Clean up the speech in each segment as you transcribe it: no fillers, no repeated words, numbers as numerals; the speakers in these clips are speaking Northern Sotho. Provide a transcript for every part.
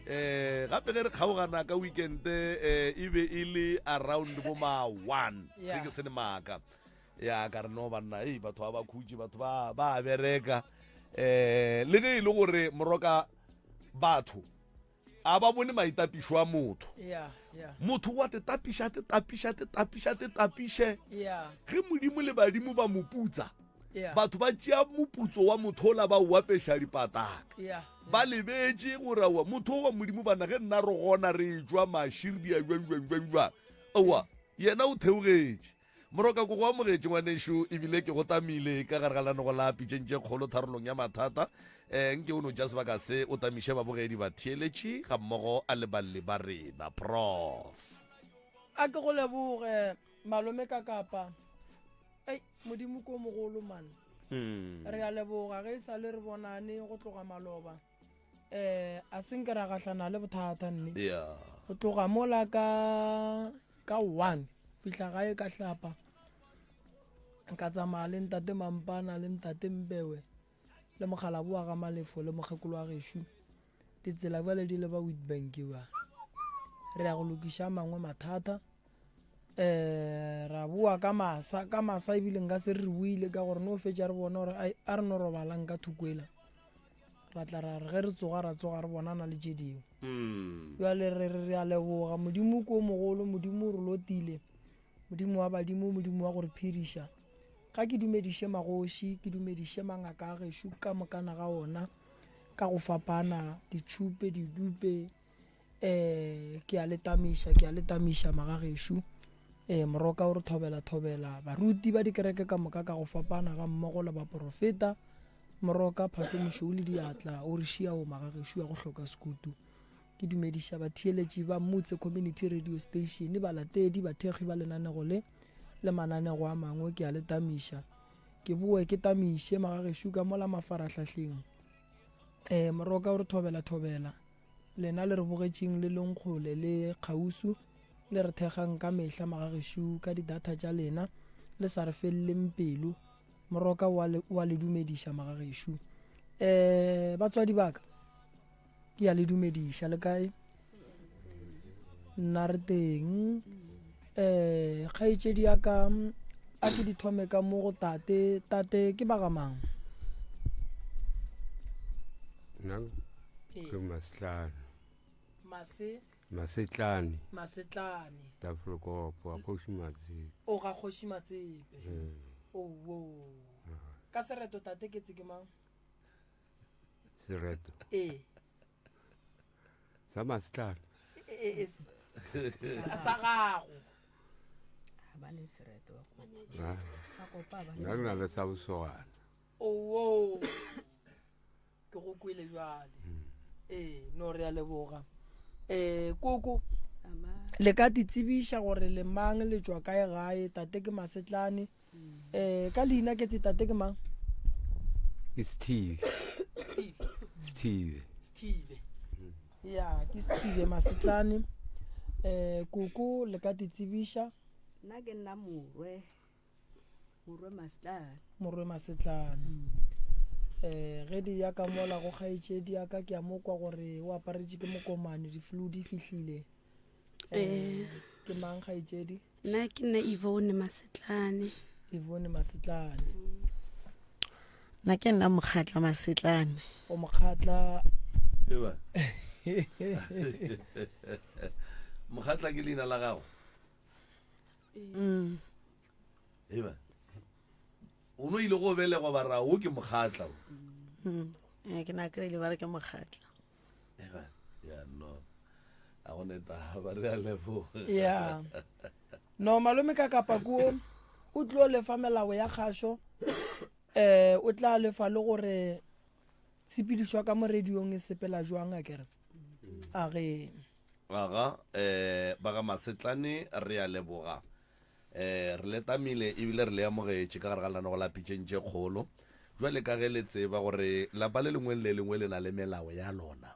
Eh gape ge re kgaogana ka weekend eh e be e le around bo ma 1 ge ke se ne maaka. Ya ka re no banna ei batho ba ba khutše batho ba ba bereka. Eh le ge e le gore moroka batho a ba bone maitapišo a motho. Yeah, yeah. Motho wa te tapiša te tapiša te tapiša te tapiše. Yeah. Ge modimo le badimo ba mo putsa. Yeah. Batho ba tšea moputso wa motho ola ba o apeša dipataka. Yeah. Ba lebetše gore aowa motho wa Modimo bana ge nna re gona re ejwa maši re dia jwang jwang jwang jwang. Aowa yena o theogetše. Moroka ko go amogetše ngwanešu ebile ke go tamile ka gare ga lenanego la pitšeng tše kgolo tharolong ya mathata. Um nke o no tša sebaka se o tamiše babogedi batheeletši ga mmogo a le balli ba rena. Prof. A ke go leboge malome ka kapa. Ei, Modimo ko mogolo man. Mm. Re a leboga ge e sa le re bonane go tloga maloba. Eh, a se nke ra gahlana le bothata nne. Yeah. Go tloga mola ka ka 1 fihla gae ka hlapa. Ka tsamaya le ntate Mampana le ntate Mpewe le mokgalabo wa ga Malefo le mokgekolo wa gešo. Ditsela bjale di leba Witbank bjale. Re ya go lokiša mangwe mathata. um ra boa ka masa ka masa ebile nka se re boile ka gore no fetša re bona gore a re no robalang ka thokoela ra tla ra re ge re tsoga ra tsoga re bonana le tše dingwe mm. jale re re re a leboga modimo ko mogolo modimo o re lotile modimo wa badimo modimo wa go re phediša ga ke dumediše magoši ke dumediše mangaka a gešo ka mokana ga ona ka go fapana ditšhupe didupe um ke a le tamiša ke a le tamiša magagešo um moroka o re thobela thobela baruti ba dikereke ka moka ka go fapana ga mmogo le baporofeta moroka phahlomošo o le diatla o re šia o magagešo ya go hloka sekutu ke dumediša batheeletši ba motse community radio station balatedi bathekgi ba lenanego le le mananego a mangwe ke a le tamiša ke boe ke tamiše magagešo ka mola mafarahlahleng um moroka o re thobela thobela Lena le re bogetšeng le leng kgole le kgausu, le re thekgang ka mehla magagešo ka di-data tša lena, le sa re feleleng pelo. Moroka o a le, o a le dumediša magagešo. Um batswadi ba ka, ke a le dumediša, le kae? Nna re teng. Um kgaetšedi ya ka, a ke di thome ka mo go tate. Tate ke ba ga mang? Nna ke masetlane. Mase? Masetlane. Masetlane. Tafelkopo wa kgoši Matsepe. O ga kgoši Matsepe. Ee. Owo. Ka sereto tate ke tse ke mang? Sereto. Ee. Sa Masetlane. E, e, e, sa gago. Ba le sereto. Nna ke na le sa bosogana. Owo. Ke go kwele jwale. Ee, no re a leboga. Eh, koko le ka di tsebiša gore le mang le tšwa kae gae tate ke masetlane eh ka leina ke tse tate ke mang ke steve steve steve steve ya ke steve masetlane eh koko le ka di tsebiša nna ke nna morwe Morwe Masetlane. Morwe Masetlane. Um ge di ya ka mola go kgaetšedi ya ka ke a mo kwa gore o aparetše ke mokomane di-flu di fihlile. Um ke mang kgaetšedi? Nna ke nna Yvonne Masetlane. Yvonne Masetlane. Nna ke nna Mokgatla Masetlane. O Mokgatla. Eba. Mokgatla ke leina la gago? Mm. Eba. O no ile go belegwa ba ra o ke mokgatla o. Mm. Eh, ke na kry-ile ba re ke mokgatla. Eba. Ya no. A go ne taba re a leboga. Ya. No malome ka kapa kuo o tlo lefa melao ya kgašo eh o tla lefa le gore tshepedišo ka mo radiong e sepela jwang a kere a ge Aga, eh, ba ga Masetlane re a leboga. Eh, re le tamile ebile re le amogetše ka gare ga lenanego la Pitšeng tše Kgolo. Jwale ka ge le tseba gore lapa le lengwe le le lengwe le na le melao ya lona.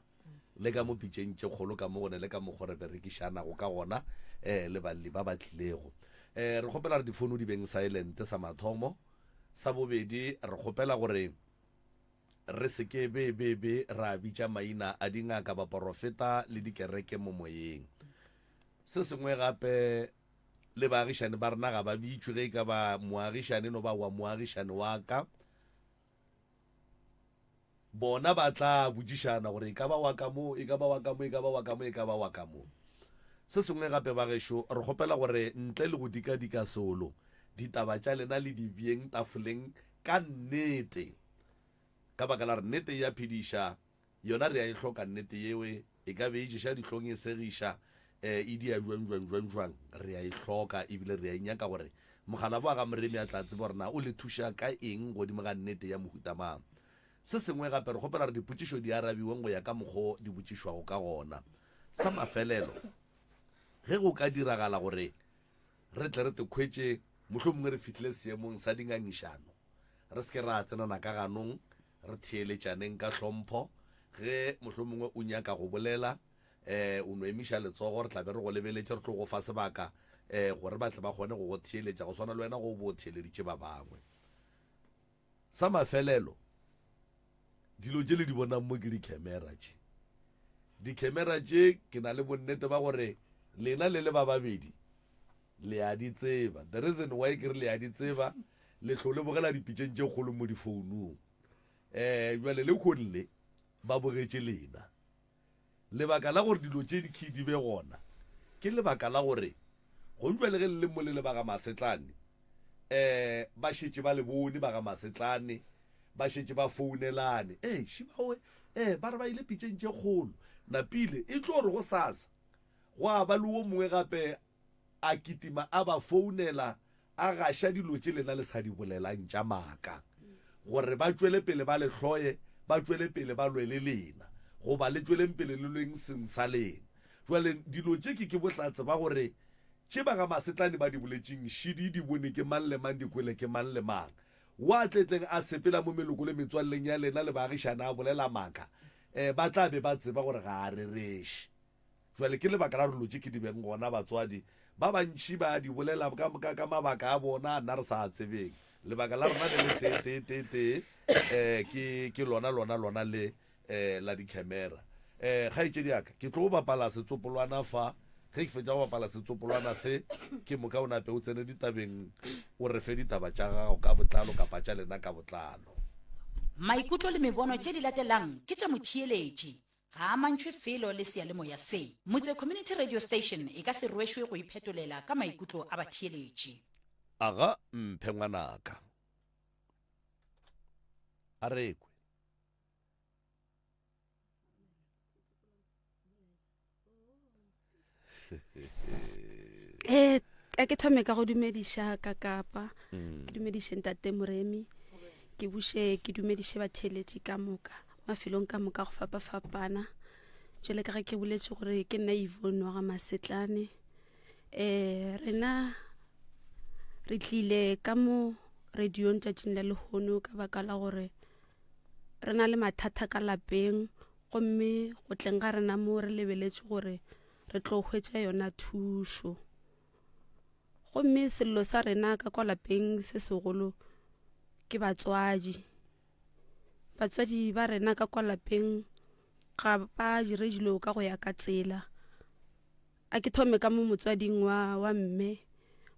Le ka mo Pitšeng tše Kgolo ka mo gone le ka mokgo re berekišanago ka gona eh, le balli ba ba tlilego. Eh, re kgopela re difounu di beng silent sa mathomo. Sa bobedi re kgopela gore. re se ke be be be ra bitša maina a dingaka, baporofeta le dikereke mo moyeng. Se sengwe gape, le baagišane ba rena ga ba bitšwe, ge e ka ba moagišane no ba wa moagišane wa ka, bona ba tla botšišana gore e ka ba wa ka mo, e ka ba wa ka mo, e ka ba wa ka mo, e ka ba wa ka mo. Se sengwe gape bagešo, re kgopela gore ntle le go dikadika seolo, ditaba tša lena le di beeng tafoleng ka nnete. Ka baka la gore nnete e a phediša, yona re a e hloka nnete yewe, e ka be e ješa dihlong e segiša, e e dia jwang jwang jwang jwang, re a e hloka ebile re a e nyaka gore mokgalabo wa ga Moremi a tla tseba gore na o le thuša ka eng godimo ga nnete ya mohuta mang. Se sengwe gape re kgopela gore dipotšišo di arabiweng go ya ka mokgo di botšišwago ka gona. Sa mafelelo, ge go ka diragala gore re tle re te khwetše mohlomongwe re fihlile seemong sa dingangišano, re se ke ra tsenana ka ganong, re theeletšaneng ka hlompho. Ge mohlomongwe o nyaka go bolela, um o no emiša letsogo, re tla be re go lebeletše, re tlo go fa sebaka um gore ba tle ba kgone go go theeletša go swana le wena go bo o theeleditše ba bangwe. Sa mafelelo, dilo tše le di bonang mo ke dikhemera tše. Dikhemera tše ke na le bonnete ba gore lena le le ba babedi le a di tseba. The reason why ke re le a di tseba, le hlo le bogela dipitšeng tše kgolo mo difounung. Um jwale le kgone le ba bogetše lena. Lebaka la gore dilo tše di di be gona ke lebaka la gore gong bjale ge le le mo le le ba ga Masetlane, um ba šetše ba le bone ba ga Masetlane, ba šetše ba founelane, Ee, šibawe, ee, ba re ba ile pitšeng tše kgolo. Napile e tlo re gosasa gwa ba le wo mongwe gape a kitima a ba founela a gaša dilo tše lena le sa di bolelang tša maaka, gore ba tšwele pele ba le hloye, ba tšwele pele ba lwe le lena, goba le tšweleng pele le lweng seng sa lena. Bjale dilo tše ke ke bohlatse ba gore tše ba ga Masetlane ba di boletšeng šidi di bone ke mang le mang, di kwele ke mang le mang. Wa tletleng a sepela mo meloko le metswalleng ya lena le baagišane a bolela maaka, eh, ba tla be ba tseba gore ga a rereše. Jwale ke lebaka la gore dilo tše ke di beng gona batswadi ba bantši ba di bolela ka, ka, ka mabaka a bona nna re sa a tsebeng. Lebaka la rena le le tee tee tee tee eh, ke, ke lona lona lona le eh, la dikhemera. Eh, kgaetšedi ya ka, ke tlo bapala setsopolwana fa. Ge ke fetša go bapala setsopolwana se, ke moka o nape o tsene ditabeng o re fe ditaba tša gago ka botlalo kapa tša lena ka botlalo. Maikutlo le mebono tše di latelang ke tša motheeletši. Ga a amantšhwe felo le seyalemoya se. Motse Community Radio Station e ka se rwešwe go iphetolela ka maikutlo a batheeletši. Aga mphe ngwanaka. A re kwe. Eh, a ke thome ka go dumediša ka kapa mm. ke dumediše ntate moremi ke buše ke dumediše batheeletši ka moka mafelong ka moka go fapafapana jale ka ge ke boletše gore ke nna Yvonne wa ga Masetlane um rena re tlile ka mo radiong tšatšing la lehono ka baka la gore re na le mathata ka lapeng gomme go tleng ga rena mo re lebeletše gore re tlo hwetša yona thušo. Gomme sello sa rena ka kwa lapeng se segolo ke batswadi. Batswadi ba rena ka kwa lapeng ga ba dire dilo ka go ya ka tsela. A ke thome ka mo motswading wa, wa mme.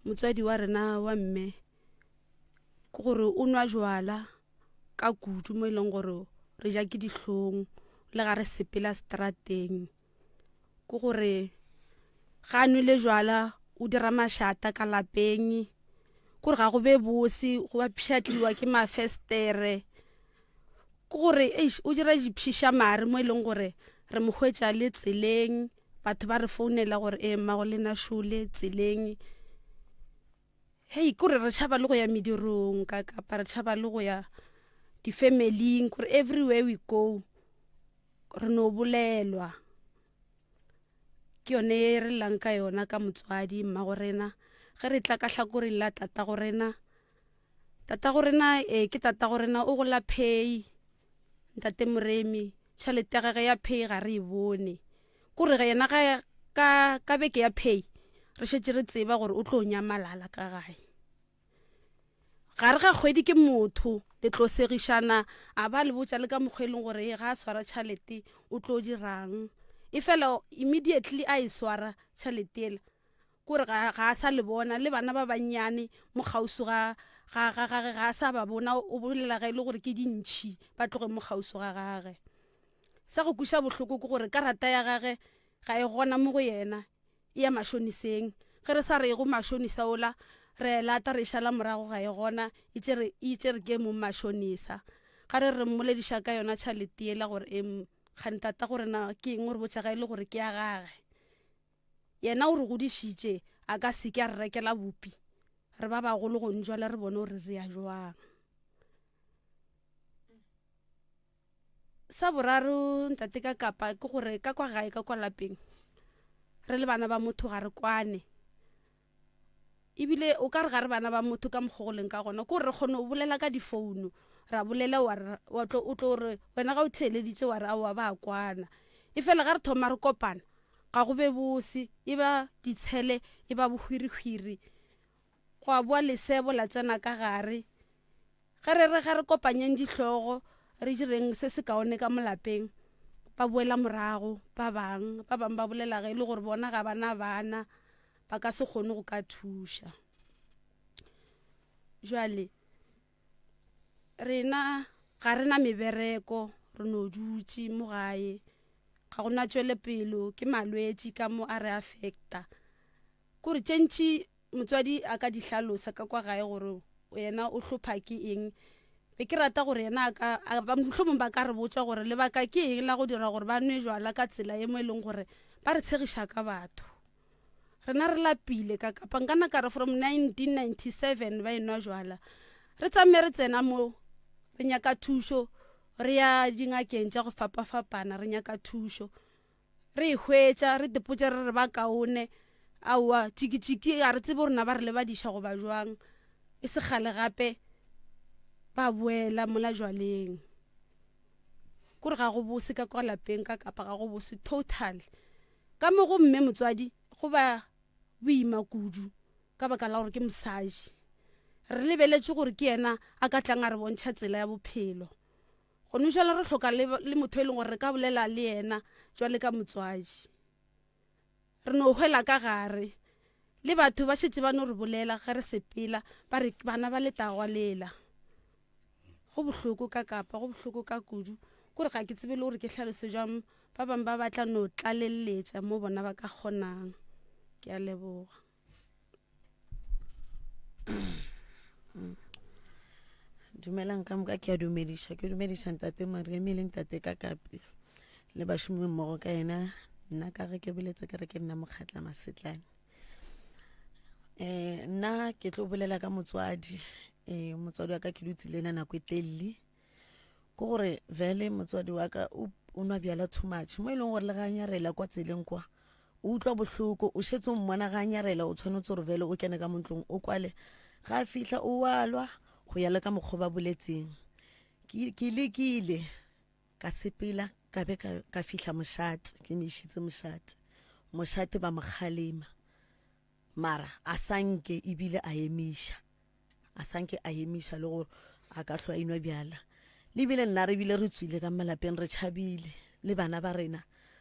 Motswadi wa rena wa mme ke gore o nwa jwala ka kudu mo e leng gore re ja ke dihlong le ga re sepela strateng. Ke gore ga a nwele jwala o dira mašata ka lapeng, kore ga go be bose go ba pšhatliwa ke mafestere. Ke gore eish o dira dipšišamare mo e leng gore re mo hwetša le tseleng, batho ba re founela gore ee mmago lena šole tseleng. Hei kore re tšhaba le go ya medirong ka kapa re tšhaba le go ya di-family-ing kore everywhere we go re no bolelwa. Ke yone e re llang ka yona ka motswadi mmago rena. Ge re tla ka hlakoreng la tatago rena, tatago rena ee ke tatago rena o gola pay ntate Moremi tšhelete ya gage ya pay ga re e bone. Kore ge yena ga ka ka beke ya pay re šetše re tseba gore o tlo nyamalala ka gae. Gare ga kgwedi ke motho, le tlo segišana, a ba le botša le ka mokgwa e leng gore ga a swara tšhalete o tlo dirang. Efela immediately a e swara tšhalete ela, kore ga, ga a sa le bona, le bana ba bannyane mo kgauswi ga, ga, ga gage ga a sa ba bona, o bolela ge e le gore ke dintšhi ba tloge mo kgauswi ga gage. Sa go kweša bohloko ke gore karata ya gage ga e gona mo go yena, e ya mašoniseng. Ge re sa re go mašonisa ola, re a e lata re e šala morago ga e gona, e tšere, e itšere ke mong mašonisa. Ga re re mmolediša ka yona tšhalete yela gore e kgane tata gore na ke eng o re botša ga e le gore ke ya gage. Yena o re godišitše, a ka se ke a re rekela bupi. Re ba bagolo gone jwale re bone gore re ya jwang. Sa boraro ntate ka kapa ke gore ka kwa gae ka kwa lapeng re le bana ba motho ga re kwane ebile o ka re ga re bana ba motho ka mokgwa go leng ka gona ke gore re kgone go bolela ka difounu ra bolela wa tlo o tlo re wena ga o theeleditše wa re aowa ba kwana e fela ga re thoma re kopana ga go be bose e ba ditshele e ba bohwirihwiri gwa boa lesebo la tsena ka gare Ge re re ga re kopanyeng dihlogo re direng se se kaone ka mo lapeng, ba boela morago ba bang, ba bang ba bolela ge e le gore bona ga ba na bana, ba ka se kgone go ka thuša. Jwale rena ga re na mebereko, re no dutše mo gae, ga go na tšwelepelo, ke malwetši ka mo a re affecta. Kore tše ntši motswadi a ka di hlalosa ka kwa gae gore yena o hlopha ke eng. Be ke rata gore yena a ka, mohlomong ba ka re botša gore lebaka ke eng la go dira gore ba nwe jwala ka tsela ye mo e leng gore ba re tshegiša ka batho. Rena re lapile ka kapa nka na ka re from 1997 ba enwa jwala. Re tsamme re tsena mo re nyaka thušo, re ya dingakeng tša go fapafapana re nyaka thušo. Re e hwetša, re tepotša re re ba kaone. Aowa, tšikitšiki ga re tsebe gore na ba re lebadiša goba jwang. E se kgale gape ba boela mola jwaleng. Kore ga go bose ka kwa lapeng ka kapa ga go bose total. Ka mo go mme motswadi go ba boima kudu ka baka la gore ke mosadi. Re lebeletše gore ke yena a ka tlang a re bontšha tsela ya bophelo. Gone jwale re hloka le, le motho e leng gore re ka bolela le yena jwale ka motswadi. Re no hwela ka gare. Le batho ba šetše ba no re bolela ge re sepela, ba re bana ba letagwa lela. Go bohloko ka kapa, go bohloko ka kudu. Kore ga ke tsebe le gore ke hlalose jwang, ba bangwe ba batla no tlaleletša mo bona ba ka kgonang. Ke a leboga. Dumelang ka moka, ke a dumediša. Ke dumediša ntate Moremi le ntate Kakapi le bašomi mmogo ka yena. Nna ka ge ke boletse ke re ke nna Mokgatla Masetlane. Um nna ke tlo bolela ka motswadi. Um motswadi wa ka ke dutse le ena nako e telele. Ke gore vele motswadi wa ka o nwa bjala too much mo e leng gore le ga nyarela kwa tseleng kwa o utlwa bohloko o šetse o mmona ga nyarela o tshwanetse gore vele o kene ka mo ntlong o kwale ga a fihla o walwa go ya le ka mokgwa ba boletseng ke lekile ka sepela ka be ka fihla mošate ke mo išitse mošate mošate ba mo kgalema mara a sa nke ebile a emiša a sa nke a emiša le gore a ka hlwa inwa bjala le bile nna re bile re tswile ka malapeng re tšhabile le bana ba rena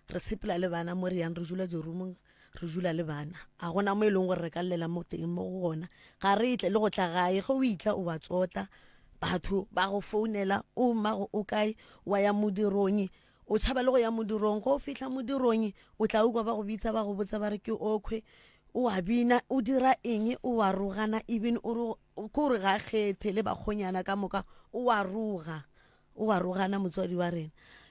re sepela le bana mo re yang re dula dirumong re dula le bana a gona mo e leng gore re ka llela mo teng mo go gona ga re tle le go tla gae ge o itla o wa tsota batho ba go founela o mmago o kae wa ya modirong O tšhaba le go ya modirong. Ge o fihla modirong, o tla ukwa ba go bitsa ba go botsa ba re ke okhwe. O a bina, o dira eng, o a rogana, even o re ko re ga kgethe le bakgonyana ka moka, o a roga. O a rogana motswadi wa rena.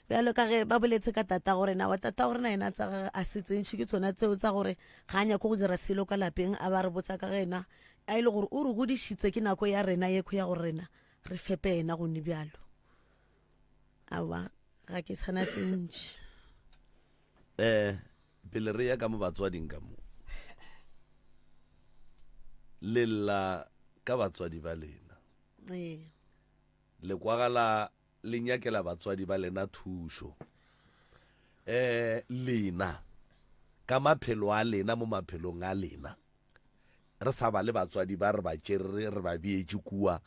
Bjalo ka ge ba boletse ka tatago rena, wa tatago rena yena tsa gage a se tsentšhe ke tsona tseo tsa gore ga a nyake go dira selo ka lapeng a ba re botsa ka ge yena a e le gore o re godišitse ke nako ya rena yekhwe ya gore rena re fepe yena gone bjalo. Aowa, ga ke sana tse ntši. Eh, pele re ya ka mo batswading ka mo. Le lla ka batswadi ba lena. Ee. Le kwagala le nyakela batswadi ba lena thušo. Eh, lena ka maphelo a lena mo maphelong a lena. Re sa ba le batswadi ba re ba tšere re ba beetše kua.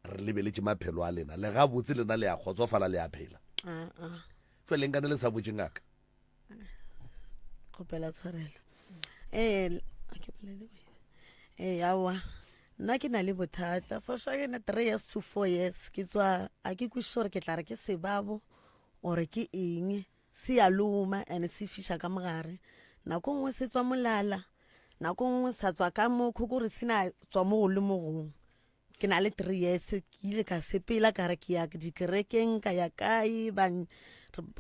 Re lebeletše maphelo a lena. Le gabotse lena le a kgotsofala le a phela. Aa. Jwale nkane le sa botše ngaka? Kgopela tshwarelo. Ee, a ke bolele boe. Ee, aowa. Nna ke na le bothata. For sure ke na 3 years to 4 years ke tswa a ke kwešiše gore ke tla re ke sebabo or ke eng. Se a loma and se fiša ka mogare. Nako nngwe se tswa molala, nako nngwe sa tswa ka mo kgokore se na tswa mo go le mo gongwe. Ke na le 3 years ke ile ka sepela ka re ke ya dikerekeng ka ya kae ba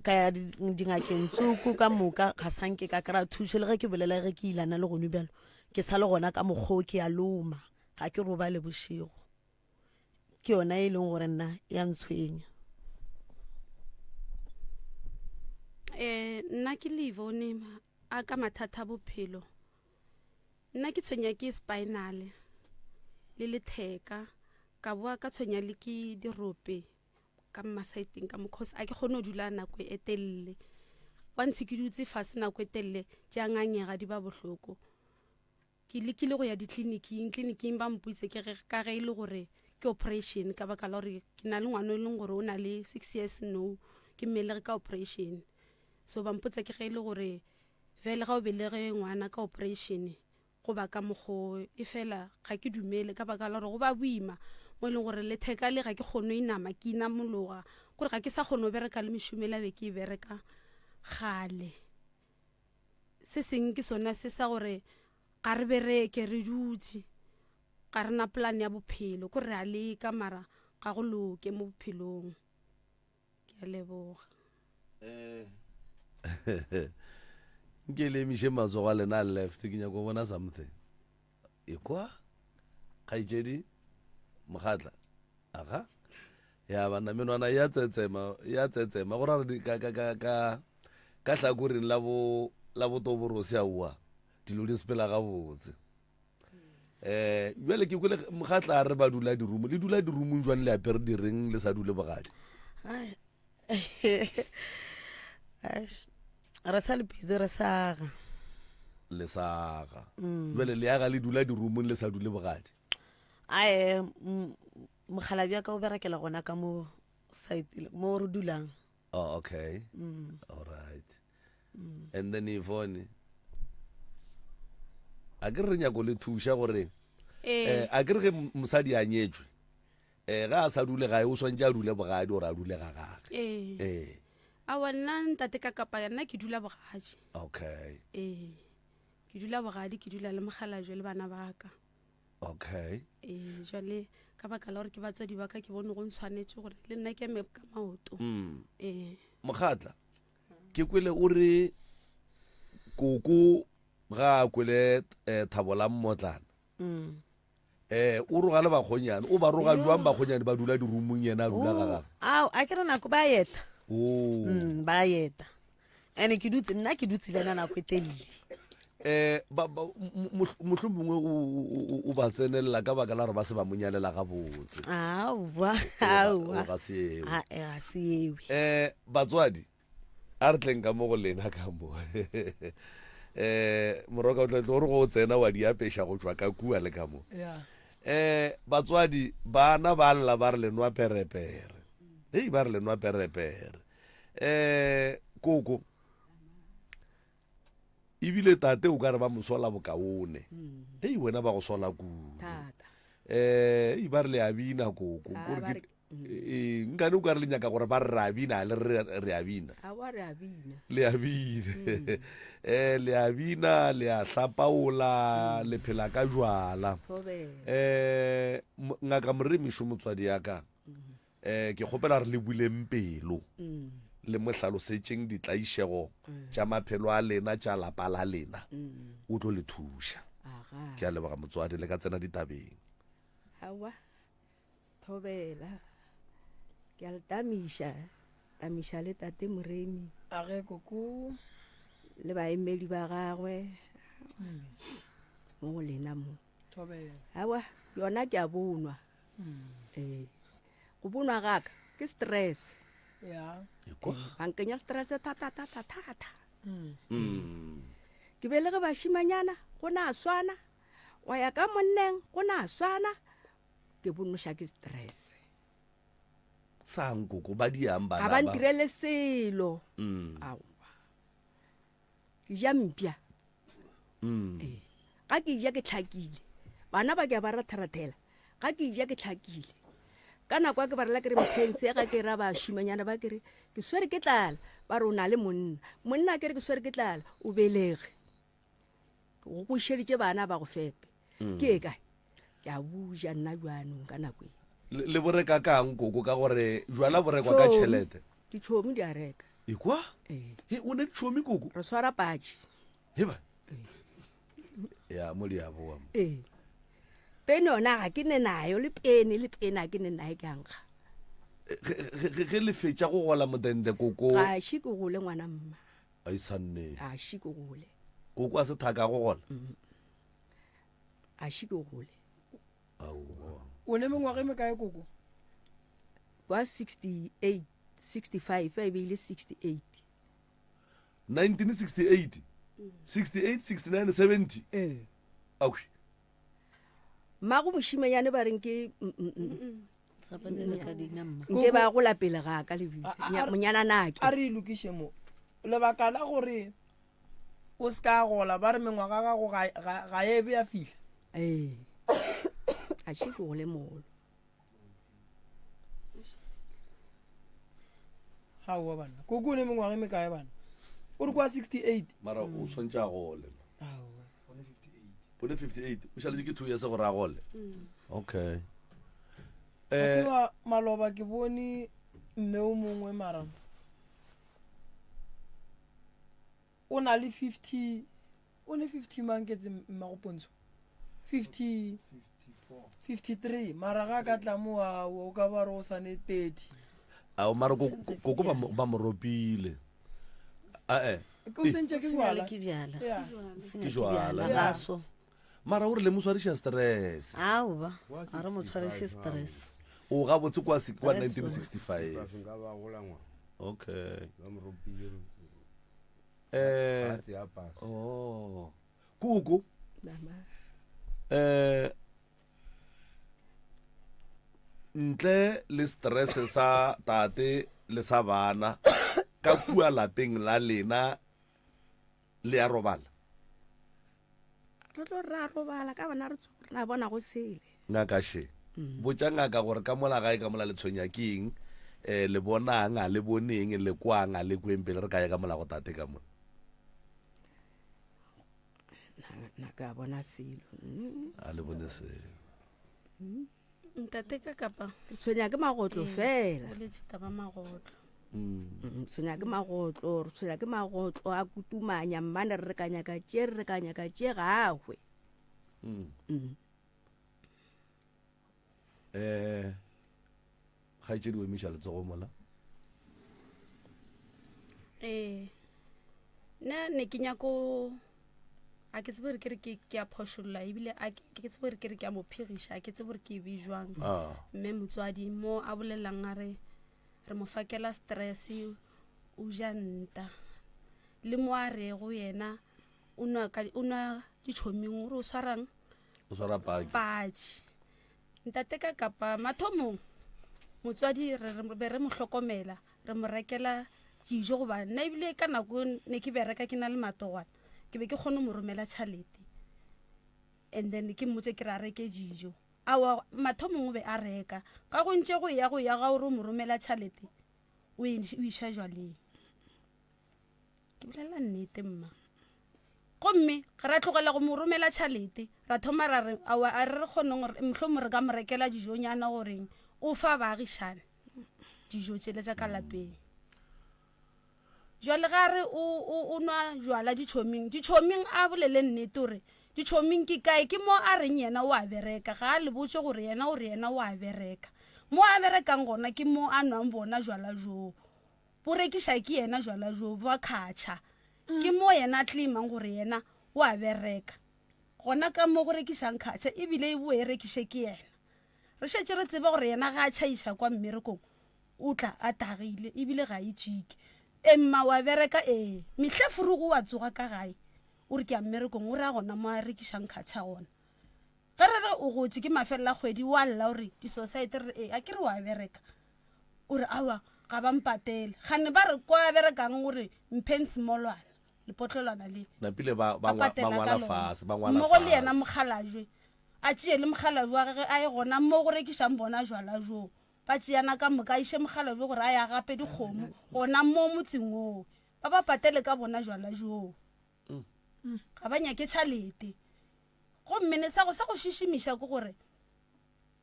ka ya dingakeng tsoko ka moka ga sa nke ka kry-a thušo le ge ke bolela ge ke ilana le gone bjalo ke sa le gona ka mokgwa o ke a loma ga ke robale bošego ke yona e leng gore nna ya ntshwenya. Um nna ke Livone a ka mathata a bophelo nna ke tshwenya ke spinal le letheka ka boa ka tshwenya le ke dirope ka mmasaeteng ka mokgosi a ke kgone go dula nako e telele once ke dutse fase nako e telele tša ngangega di ba bohloko Ke lekile go ya ditleliniking, tleliniking ba mpoditse ke ge ka ge e le gore ke operation ka baka la gore ke na le ngwana e leng gore o na le six years no ke mmelege ka operation. So ba mpotsa ke ge e le gore bjale ga o belege ngwana ka operation go ba ka mokgo e fela ga ke dumele ka baka la gore go ba boima mo e leng gore letheka le ga ke kgone go inama ke inamologa kore ga ke sa kgone go bereka le mešomo e la be ke e bereka kgale. Se seng ke sona se sa gore ga re bereke re dutše, ga re na polane ya bophelo, ko re a leka mara ga go loke mo bophelong. Ke a leboga. Nke le emiše matsogo a lena a left, ke nyaka go bona something. Ekwa, kgaetšedi, mogatla, aga. Ya banna, menwana ya tsetsema, ya tsetsema, go ra gore ka, ka, ka, ka, ka hlakoreng la bo, la botoborose aowa, dilo di sepela gabotse. Eh, bjale ke kwele mogatla a re ba dula dirumo, le dula dirumong jwang le apere direng le sa dule bogadi? Ai. Re sa le busy re sa aga. Le sa aga. Bjale le aga le dula dirumong le sa dule bogadi? Ae, mokgalabje wa ka o berekela gona ka mo site mo re dulang. Oh, okay. All right. And then Yvonne, a ke re re nyako le thuša gore Ee. eh, a ke re ge mosadi a nyetšwe eh, ga a sa dule gae o swantše a dule bogadi gore a dule ga gage. Ee. Ee. Aowa nna ntate ka kapa nna ke dula bogadi. Okay. Ee. Ke dula bogadi ke dula le mokgalabje le bana ba ka. Okay. Ee, jwale ka baka la gore ke batswadi ba ka ke bone go ntshwanetše gore le nna ke eme ka maoto. Ee. Mokgatla, ke kwele o re koko ga a kwele eh, thabo la mmotlana. Eh, o roga le bakgonyane, o ba roga jwang bakgonyane ba dula dirumong yena a dula ga gagwe? Ao, a ke re nako ba eta. Oh. Ba eta. Ene ke dutse, nna ke dutse le ena nako e telele. Eh, ba, ba, mohlomongwe o, o, o ba tsenelela ka baka la gore ba se ba mo nyalela gabotse. Aowa, aowa. Ga se ewe. A, eh, ga se ewe. Eh, batswadi, a re tleng ka mo go lena ka mo. Eh, moroka o tla tlo re go o tsena wa di apeša go tšwa ka kua le ka mo. Yeah. Eh, batswadi, bana ba lla ba re le nwa perepere. Hei, ba re le nwa perepere. Eh, koko, ebile tate o ka re ba mo sola bokaone. Hei, wena ba go sola kudu. Thata. Eh, hei, ba re le a bina koko. Ah, Kore ba ke re- ee, nkane o ka re le nyaka gore ba re re a bina, le re re a bina. Aowa, re a bina. Le a bina. Eh, le a bina, le a hlapaola, le phela ka jwala. Thobela. Eh, ngaka Moremišo motswadi ya ka, eh, ke kgopela re le buleng pelo, le mo hlalosetšeng ditlaišego tša maphelo a lena, tša lapa la lena, o tlo le thuša. Aga. Ke a leboga motswadi, le ka tsena ditabeng. Aowa, thobela. Ke a le tamiša, tamiša le tate Moremi. A ge koko. Le baemedi ba gagwe mo go lena mo. Thobela. Aowa, yona ke a bonwa. Ee. Go bonwa ga ka ke stress. Ya. Ekwa. Ba nkenya stress thata thata thata. Ke belege bašimanyana go na swana, wa ya ka monneng go na swana. Ke bonoša ke stress. Sang koko ba diang bana Ga ba ntirele selo. Aowa. Ke ja mpša. Ee. Ga ke ja ke tlhakile. Bana ba ke a ba ratharathela. Ga ke ja ke tlhakile. Ka nako ya ke ba rela ke re mpheng se ga ke ra bašimanyana ba ke re ke swere ke tlala. Ba re o na le monna. Monna ke re ke swere ke tlala o belege. Go gošeditše bana ba go fepe. Ke e kae? Ke a buja nna bjanong ka nako e. Le bo reka kang koko ka gore jwala bo rekwa ka tšhelete? Ditšhomi di a reka. Ekwa? Ee. He o ne ditšhomi koko? Re swara patši. Heba. Ya mo di a boa mo. Ee. Pene yona ga ke ne nayo le pene le pene ga ke ne naye ke ankga. Ge le fetša go gola modende koko. Ga še ke gole ngwana mma. A e sanne. A še ke gole. Koko a se thaka go gola. A še ke gole. Aowa. O ne mengwaga e mekae koko? Kwa 68, 65, e be ile 68. 1968, 68, 69, 70. Ee. Awi. Mmago mošimanyane ba reng ke nke ba gola pele ga ka lebile monyana nake. A re e lokiše mo. Lebaka la gore o se ka gola ba re mengwaga gago ga e be ya fihla. Ee. A še ke gole mogolo. Aowa bana. Koko o ne mengwaga e mekae bana? O re kwa 68. Mara o swantše a gole. O ne 58. O šaletše ke 2 years gore a gole. Okay. Wa tseba maloba ke bone mme o mongwe mara o na le 50 o ne 50 mang ke tse mmago pontsho 50 53 mara ga ka tla mo a o ka ba re o sane 30 Ao mara koko ba mo ropile. Ae. Ke o sentše ke jwala. Ke bjala. Ke jwala. Gaso. Mara o re le mo swariša stress. Aowa, ga re mo tshwariše stress. O gabotse kwa kwa 1965. Okay. Eh. Oh. Koko. Eh ntle le stress sa tate le sa bana ka kua lapeng la lena le ya robala re tlo ra robala ka bona re ra bona go sele ngaka she mm. botša ngaka gore ka mola gae ka mola le tshwenya ke eng um le bonang a le boneng le kwang a le kweng pele re ka ya ka mola go tate ka mola na ka bona selo mm. a le bone selo mm. Ntate ka kapa. Re tshwenya ke magotlo Ee, fela. Boletse taba magotlo. Mm, tshwenya ke magotlo, re tshwenya ke magotlo a kutumanya mmane re re ka nyaka tše re re ka nyaka tše ga a hwe. Mm. Eh kgaetšedi o emiša letsogo mola. Ee. Nna ne ke nyako a ke tsebe gore ke re ke ke a phošolla ebile a ke tsebe gore ke re ke a mo phegiša a ke tsebe gore ke e be jwang ah. mme motswadi mo a bolelang a re re mo fakela stress o ja nta le mo a rego yena o nwa ka o nwa ditšhoming o re o swarang o swara paki patši ntate ka kapa mathomong motswadi re be re mo hlokomela re mo rekela dijo goba nna ebile ka nako ne ke bereka ke na le matogwana ke be ke kgone mo romela tšhalete and then ke mmotse ke re a reke dijo awa mathomong o be a reka ka go ntše go ya go ya ga o re o mo romela tšhalete o e iša jwaleng Ke bolela nnete mma. Gomme ra tlogela go mo romela tšhalete, ra thoma ra re awa a re re kgoneng gore mohlomong re ka mo rekela dijonyana goreng o fa baagišane dijo tšele tša ka lapeng. Jwale ga re o, o, o nwa jwala ditšhoming, ditšhoming a bolele nnete gore ditšhoming ke kae, ke mo a reng yena o a bereka, ga a le botše gore yena o re yena o a bereka. Mo a berekang gona ke mo a nwang bona jwala joo. Bo rekiša ke yena jwala jo bwa khatšha. Ke mo yena a claimang gore yena o a bereka. Gona ka mo go rekišang khatšha ebile e boe e rekiše ke yena. Re šetše re tseba gore yena ga a tšhaiša kwa mmerekong o tla a tagile ebile ga e tšike. E mma wa bereka ee. Mehle furugu wa tsoga ka gae o re ke ya mmerekong o ra gona mo a rekišang khatšha gona. Ge re re o gotše ke mafelelo a kgwedi wa lla o re di-society re re ee a ke re wa bereka. O re aowa ga ba mpatele. Kgane ba re kwa berekang o re mpheng semolwana lepotlelwana le. Napile ba, ba, Ba ngwa, ba patela ka ngwala lona. fase, ba ngwala Mmogo le yena fase. mokgalajwe. A tšee le mokgalajwe wa gage a ye gona mo go rekišang bona jwala bjoo. Ba tšeana ka moka a iše mokgalajwe gore a ye a gape dikgomo gona mo motseng woo. Ba ba patele ka bona jwala bjoo. Ga ba nyake tšhalete. Gomme ne sa go sa go šišimiša ke gore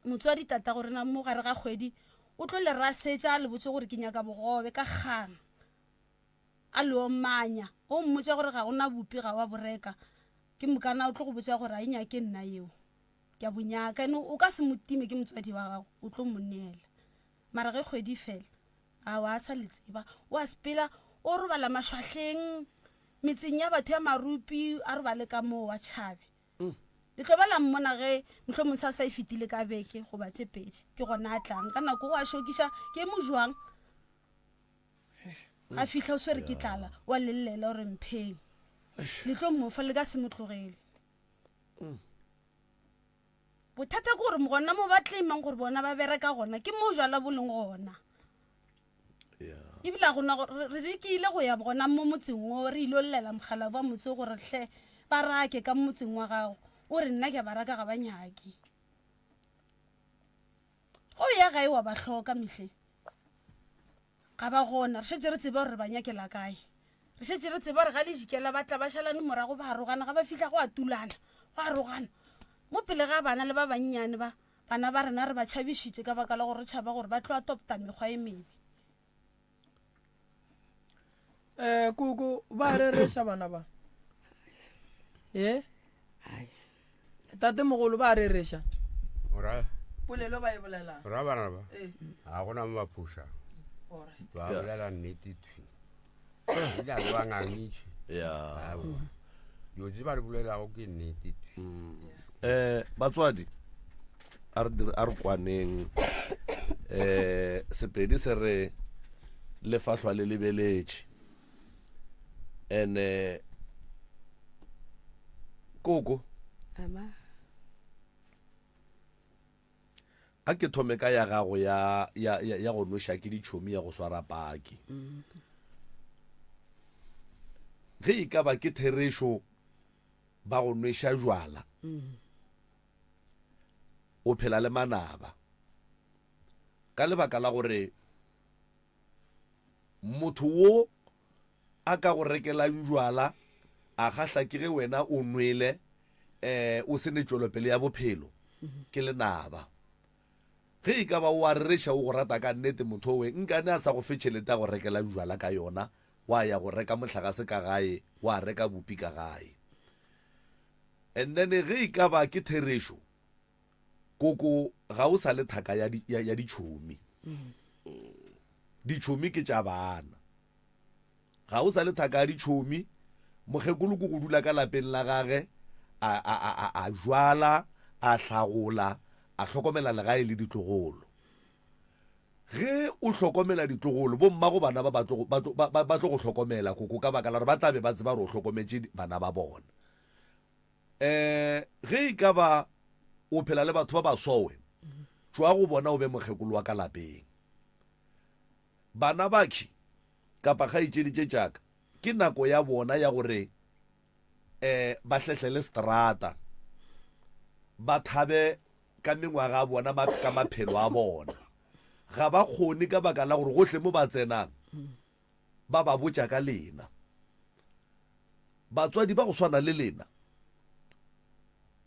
motswadi tata go rena mo gare ga kgwedi o tlo le rasetša a le botše gore ke nyaka bogobe ka kgang a le omanya o mmotša gore ga gona bupi ga wa boreka ke mokana o tlo go botša gore a e nyake nna yeo ke a bonyaka ene o ka se mo time ke motswadi wa gago o tlo mo neela mara ge kgwedi e fela a wa sa le tseba o a sepela o robala mašwahleng metseng ya batho ya marupi a robale ka moo wa tšhabe mm. le tlo ba la mmona ge mohlomong sa sa e fetile ka beke goba tše pedi ke gona a tlang ka nako go a šokiša ke mo jwang a fihla o swere ke tlala wa lellela gore mpheng le tlo mofa le ka se mo tlogele mm. Bothata ke gore gona mo ba claimang gore bona ba bereka gona ke mo jwala bo leng gona. Ebile a gona re dikile go ya gona mo motseng o re ile llela mogala wa motse gore hle ba rake ka motseng wa gago o re nna ke ba raka ga ba nyake. Go ya gae wa ba hloka mehleng. Ga ba gona, re šetše re tseba gore re ba nyakela kae. Re šetše re tseba gore ga le jikela ba tla ba šalane morago ba arogana, ga ba fihla go a tulana, go arogana. Mo pele ga bana le ba bannyane ba, bana ba rena re ba tšhabišitše ka baka la gore re tšhaba gore ba tlo adopta mekgwa e mebe. Eh, koko ba rereša bana ba e tate mogolo ba rereša polelo ba e bolelang ra bana ba ga gona mo ba phošang ba bolela nnete thwi ile a ba ngangitše dilo tse ba di bolelago ke nnete thwi um batswadi a re kwaneng um sepedi se re lefahlwa le lebeletše ene koko Ama. A ke thome ka ya gago ya, ya, ya, ya go nweša ke ditšhomi ya go swara paki. Ge e ka ba ke therešo ba go nweša jwala, o phela le manaba ka lebaka la gore Motho wo a ka go rekelang jwala a kgahla ke ge wena o nwele um o se ne tšwelopele ya bophelo ke lenaba. Ge e ka ba o a rereša o go rata ka nnete motho owe nkane a sa go fe tšhelete a go rekelang jwala ka yona wa ya go reka mohlagase ka gae wa reka bupi ka gae. And then ge e ka ba ke therešo Koko, ga o sa le thaka ya, ya, ya ditšhomi. Ditšhomi ke tša bana. Ga o sa le thaka ya ditšhomi, mokgekolo ke go dula ka lapeng la gage, a, a, a, a, a jwala, a hlagola, a hlokomela legae le ditlogolo. Ge o hlokomela ditlogolo, bommago bana ba ba tlo, ba tlo, ba, ba, ba tlo go hlokomela, koko, ka baka la gore ba tla be ba tseba gore o hlokometše bana ba bona. Um ge e ka ba o phela le batho ba basowe, tšwa go bona o be mokgekolo wa ka lapeng. Bana bakhi kapa kgaetšedi tše tšaka, ke nako ya bona ya gore um ba hlehlele seterata, ba thabe ka mengwaga ya bona, ka maphelo a bona. Ga ba kgone ka baka la gore gohle mo ba tsenang ba ba botša ka lena. Batswadi ba go swana le lena,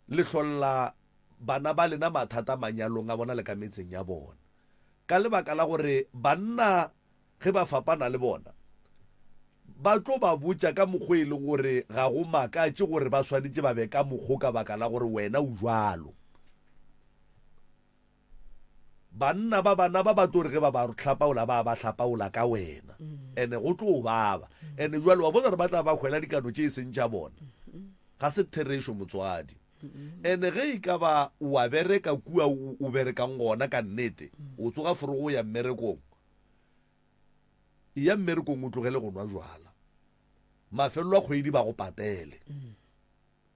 le hlolla bana ba lena mathata manyalong a bona le ka metseng ya bona. Ka lebaka la gore banna ge ba fapana le bona, ba tlo ba botša ka mokgwa e leng gore ga go makatše gore ba swanetše ba be ka mokgo ka baka la gore wena o jwalo. Banna ba bana ba ba tlo re ge ba ba hlapaola ba ba hlapaola ka wena ene go tlo baba ene jwale wa bona gore ba tla ba hwela dikano tše e seng tša bona ga se therešo motswadi ene ge e ka ba wa bereka kua o berekang gona ka nnete o tsoga forogo o ya mmerekong ya mmerekong o tlogele go nwa jwala mafelelo a kgwedi ba go patele.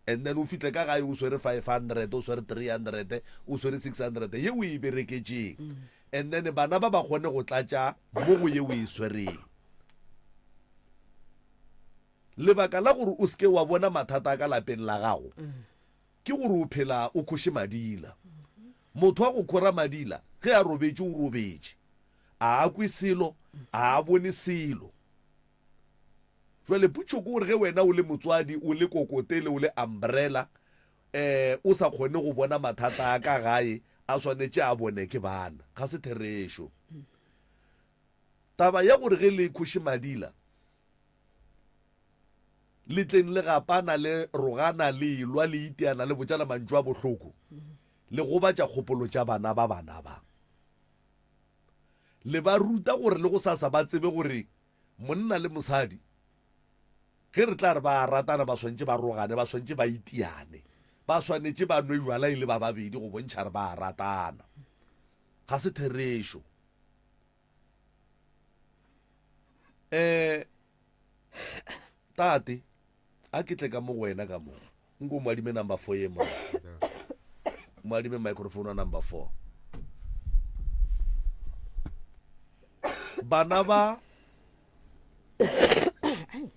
And then o fihle ka gae o swere 500, o swere 300, o swere 600 ye o e bereketšeng. And then bana ba ba kgone go tlatša mo go ye o e swereng. Lebaka la gore o se ke wa bona mathata a ka lapeng la gago ke gore o phela o khoše madila. Motho wa go khora madila ge a robetše o robetše. A a kwe selo, a a bone selo. Jwale potšo ke gore ge wena o le motswadi, o le kokotele, o le umbrella, um o sa kgone go bona mathata a ka gae a swanetše a bone ke bana, ga se therešo. Taba ya gore ge le khoše madila, le tleng le gapana, le rogana, le elwa, le iteana, le botšana mantšu a bohloko, le gobatša kgopolo tša bana ba bana ba. Le ba ruta gore le gosasa ba tsebe gore monna le mosadi ge re tla re ba ratana ba swantše ba rogane, ba swantše ba iteane, ba swanetše ba nwe jwala e le ba babedi go bontšha re ba ratana. Ga se therešo. Um tate a ke tle ka mo go wena ka mo nko mo adime number 4 ye mo mo adime microphone wa number 4 bana ba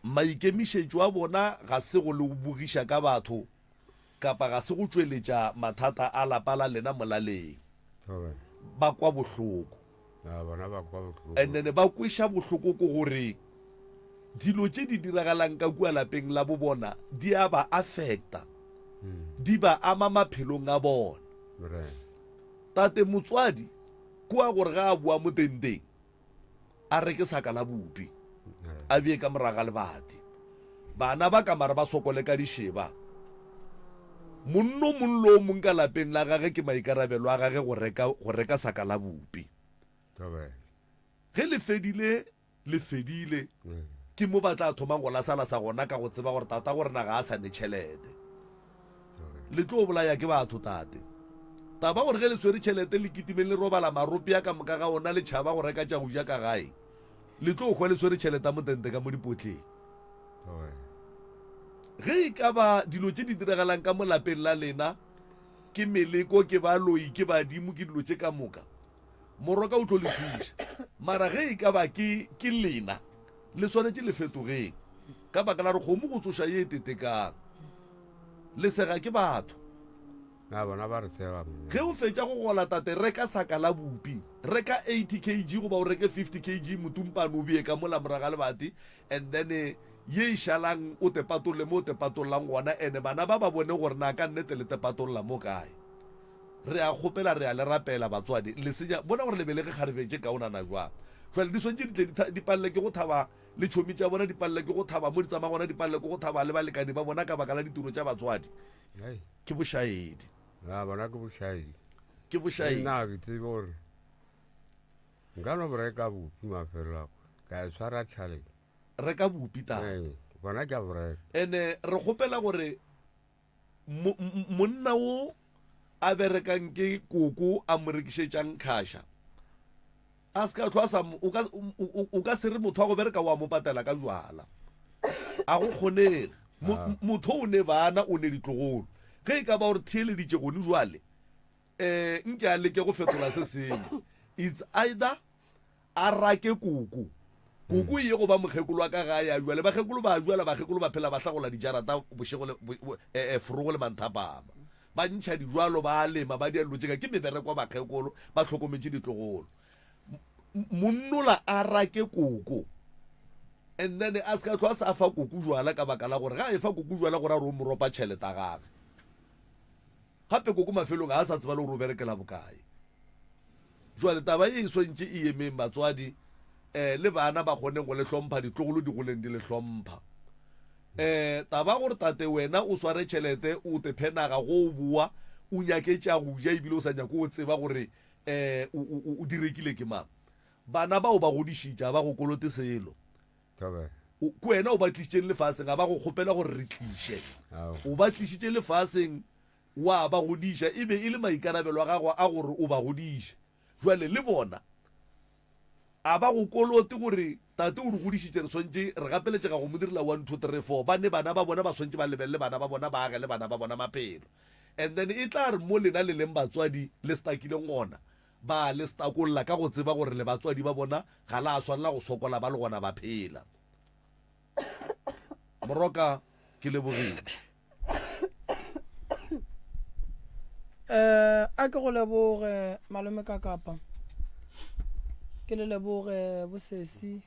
maikemišetšo a bona ga se go le bogiša ka batho kapa ga se go tšweletša mathata a lapa la lena molaleng. Ba kwa bohloko. And then ba kweša bohloko ko gore dilo tše di diragalang ka kua lapeng la bo bona di a ba affecta. Di ba ama maphelong a bona. Tate motswadi kua gore ga a boa mo tenteng a reke saka la bupi a bee ka morago ga lebati. Bana ba ka mara ba sokole ka dišeba. Monno mong le o mong ka lapeng la gage ke maikarabelo a gage go reka, go reka saka la bupi. Ge le fedile, le fedile. Ke mo ba tla thomang go lasalasa gona ka go tseba gore tata go rena ga a sa ne tšhelete. Le tlo bolaya ke batho tate. Taba gore ge le swere tšhelete le kitimeng le robala marope a ka moka ga ona le tšhaba go reka tša go ja ka gae. Le tlo hwa le swere tšhelete ya motente ka mo dipotleng. Ge e ka ba dilo tše di diragalang ka mo lapeng la lena ke meleko, ke baloi, ke badimo, ke dilo tše ka moka, Moroka o tlo le thuša. Mara ge e ka ba ke, ke lena, le swanetše le fetogeng, ka baka la gore kgomo go tsoša ye e tetekang. Le sega ke batho. Na bona ba re sega monna. Ge o fetša go gola tate, reka saka la bupi. Reka 80 kg goba o reke 50 kg motumpane o bee ka mola morago ga lebati and then ye e šalang o te patolle mo o te patollang gona ene bana ba ba bone gore na ka nnete le te patolla mo kae. Re a kgopela, re a le rapela, batswadi, le senya, bona gore le belege kgarebe tše kaonana jwang. Jwale di swantše di tle di, di palele ke go thaba le tšhomi tša bona, di palele ke go thaba mo di tsamaya gona, di palele ke go thaba le balekani ba bona ka baka la ditiro tša batswadi. Hei. Ke bošaedi. Na bona ke bošaedi. Ke bošaedi. Nna ke tsebe gore nka no reka bupi mafelo a ka e swara tšhalete. Reka bupi tate. Ee, bona ke a bo reka. Ene re kgopela gore Monna wo a berekang ke koko a mo rekišetšang khaša a se ka tlho a sa o ka se re motho wa go bereka wa mo patela ka jwala a go kgonege ah. motho o ne bana o ne ditlogolo ge e ka ba gore theeleditše gone jwale um nke a leke go fetola se sengwe it's either a rake koko. Koko e ye go ba mokgekolo wa ka gae a jwale. Bakgekolo ba jwala, bakgekolo ba phela ba hlagola dijarata bošego le eh, eh, forogo le manthapama. Ba ntšha dijwalo, ba lema, ba dia dilo tše ka ke mebereko wa bakgekolo, ba hlokometše ditlogolo. Monnola a rake koko. And then a se ka tlho a sa fa koko jwala ka baka la gore ga e fa koko jwala gore a re o mo ropa tšhelete ya gage. Gape koko mafelong ga a sa tseba le gore o berekela bokae. Jwale taba ye e swantše e emeng batswadi eh, le bana ba kgoneng go le hlompha, ditlogolo di goleng di le hlompha. Eh, taba gore tate wena o sware tšhelete o te phe naga go o boa o nyake tša go ja ebile o sa nyake o tseba gore eh, o, o, o di rekile ke mang. Bana bao ba godišitše ga ba go kolote selo. Ke wena o ba tlišitšeng lefaseng, ga ba go kgopela gore re tliše. O ba tlišitše lefaseng wa ba godiša, e be e le maikarabelo a gago a gore o ba godiše. Jwale le bona a ba go kolote gore Tate o re godišitše, re swanetše, re gapeletšega go mo direla one, two, three, four. Ba ne bana ba bona, ba swanetše ba lebelele bana ba bona, ba agele bana ba bona maphelo. And then e tla re mo lena le leng batswadi le stakileng gona, ba le stakolla ka go tseba gore le batswadi ba bona, ga la swanela go sokola ba le gona ba phela. Moroka, ke lebogile. Eh, a ke go leboge malome ka kapa ke le leboge bosesi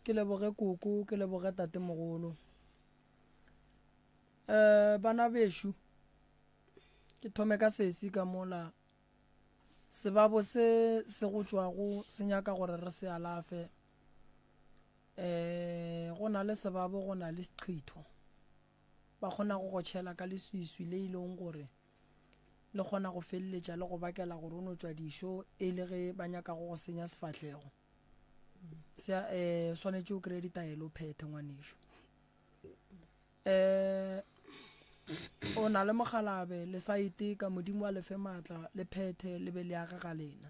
ke leboge koko ke leboge tatemogolo um bana bešo ke thome ka sesi ka mola sebabo se se go tšwago se nyaka gore re se alafe um go na le sebabo go na le seqhitho ba kgona go go tšhela ka leswiswi le e leng gore le kgona go feleletša le go bakela gore o no tšwa dišo e le ge ba nyaka go go senya sefahlego se um swanetše o kry-e ditaelo o phethe ngwanešu um o na le mogalabe le sa iteka modimo a lefe maatla le phethe le be le age ga lena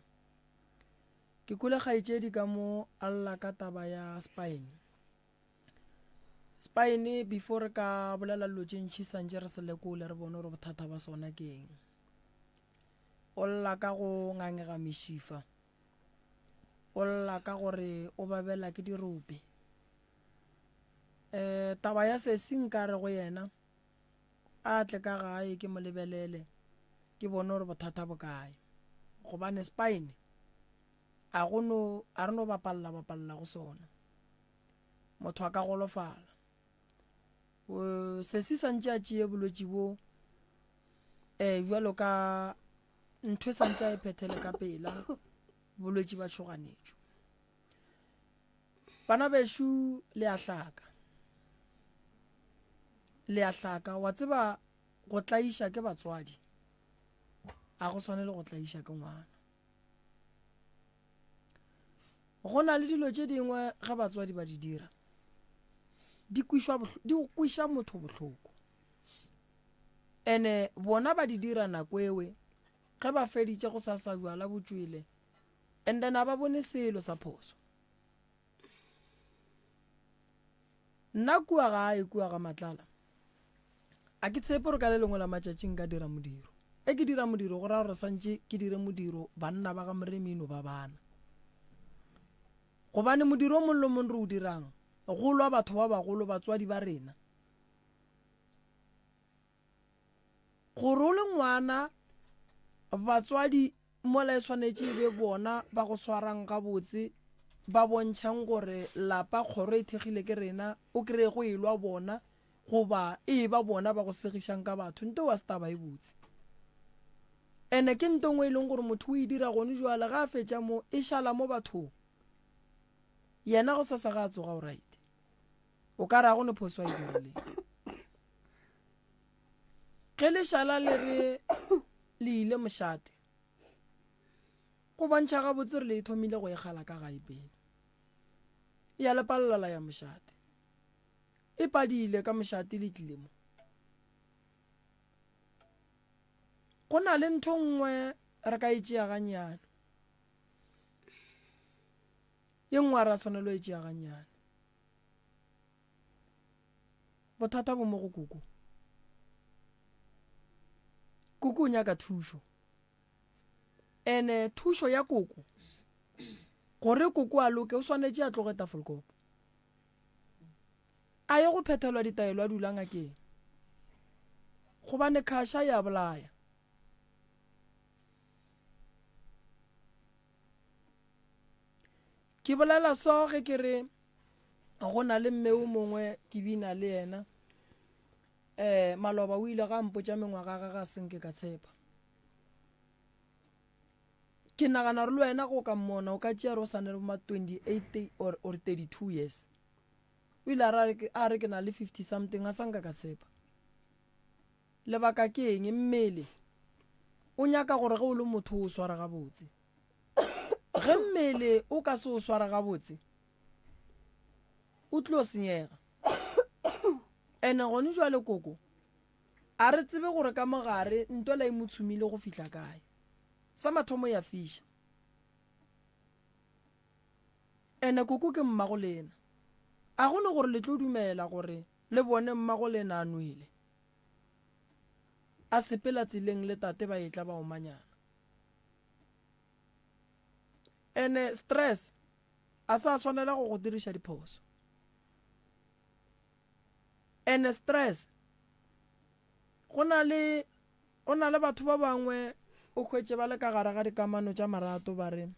Ke kwele kgaetšedi ka mo a lla ka taba ya spine. Spine before re ka bolela dilo tše ntši santše re se lekole re bone gore bothata ba sona ke eng. O lla ka go ngangega mešifa. O lla ka gore o babela ke dirope. Um taba ya sesi nka re go yena a tle ka gae ke mo lebelele ke bone gore bothata bo kae gobane spine a go no a re no bapalla bapalla go sona motho a ka golofala sesi santše a tšee bolwetši bo um bjalo ka ntho e santše a e phethele ka pela bolwetši ba tšhoganetšo Bana bešo le a hlaka. Le a hlaka. Wa tseba go tlaiša ke batswadi a go swane le go tlaiša ke ngwana. Go na le dilo tše dingwe ge batswadi ba di dira di kwišwa di kwiša motho bohloko. Ene bona ba di dira nako ewe ge ba feditše go sasa jwala bo tšwele and then a ba bone selo sa phoso. Nna kua gae kua ga Matlala a ke tshepe gore ka le lengwe la matšatši nka dira modiro. E ke dira modiro go raya gore santše ke dire modiro banna ba ga Moremino ba bana. Gobane modiro o mongwe le mongwe re o dirang go lwa batho ba bagolo batswadi ba rena. Gore o le ngwana batswadi mola e swanetše e be bona ba go swarang gabotse ba bontšhang gore lapa kgoro e thekgile ke rena o kry-e go elwa bona goba e ba bona ba go segišang ka batho nto wa se taba e botse ene ke nto ngwe e leng gore motho o e dira gone jwale ga a fetša mo e šala mo bathong yena go sasa ga a tsoga o right o ka re a go ne phoso a e dirileng Ge le šala le re le ile mošate, go bontšha gabotse gore le e thomile go e kgala ka gae pele. Ya le palela la ya mošate. E padile ka mošate le tlile mo. Go na le ntho nngwe re ka e tšea gannyane. Ye nngwe a ra swanelo e tšea gannyane. Bothata bo mo go koko. Koko o nyaka thušo. Ene thušo ya koko, gore koko a loke o swanetše a tloge Tafelkop. A ye go phethelwa ditaelo a dula ngakeng. Gobane khaša ya bolaya. Ke bolela so ge ke re go na le mme o mongwe ke bina le yena um maloba o ile ga mpotša mengwaga ga ga senke ka tshepa ke nagana gore le wena go ka mmona o ka tšea re o sane le ma 28 or, or 32 years o ile a re ke na le 50 something a sa nka ka tshepa lebaka ke eng mmele o nyaka gore ge o le motho o swara gabotse ge mmele o ka se o swara gabotse o tlo senyega ene gone jwale koko a re tsebe gore ka mogare ntwela e mo tshumile go fihla kae sa mathomo ya fiša. Ene koko ke mmago lena. A go ne gore le tlo dumela gore le bone mmago lena a nwele? A sepela tseleng le tate ba etla ba omanyana. Ene stress a sa swanela go go diriša diphoso. Ene stress go na le go na le batho ba bangwe o hwetše ba le ka gare ga dikamano tša marato ba re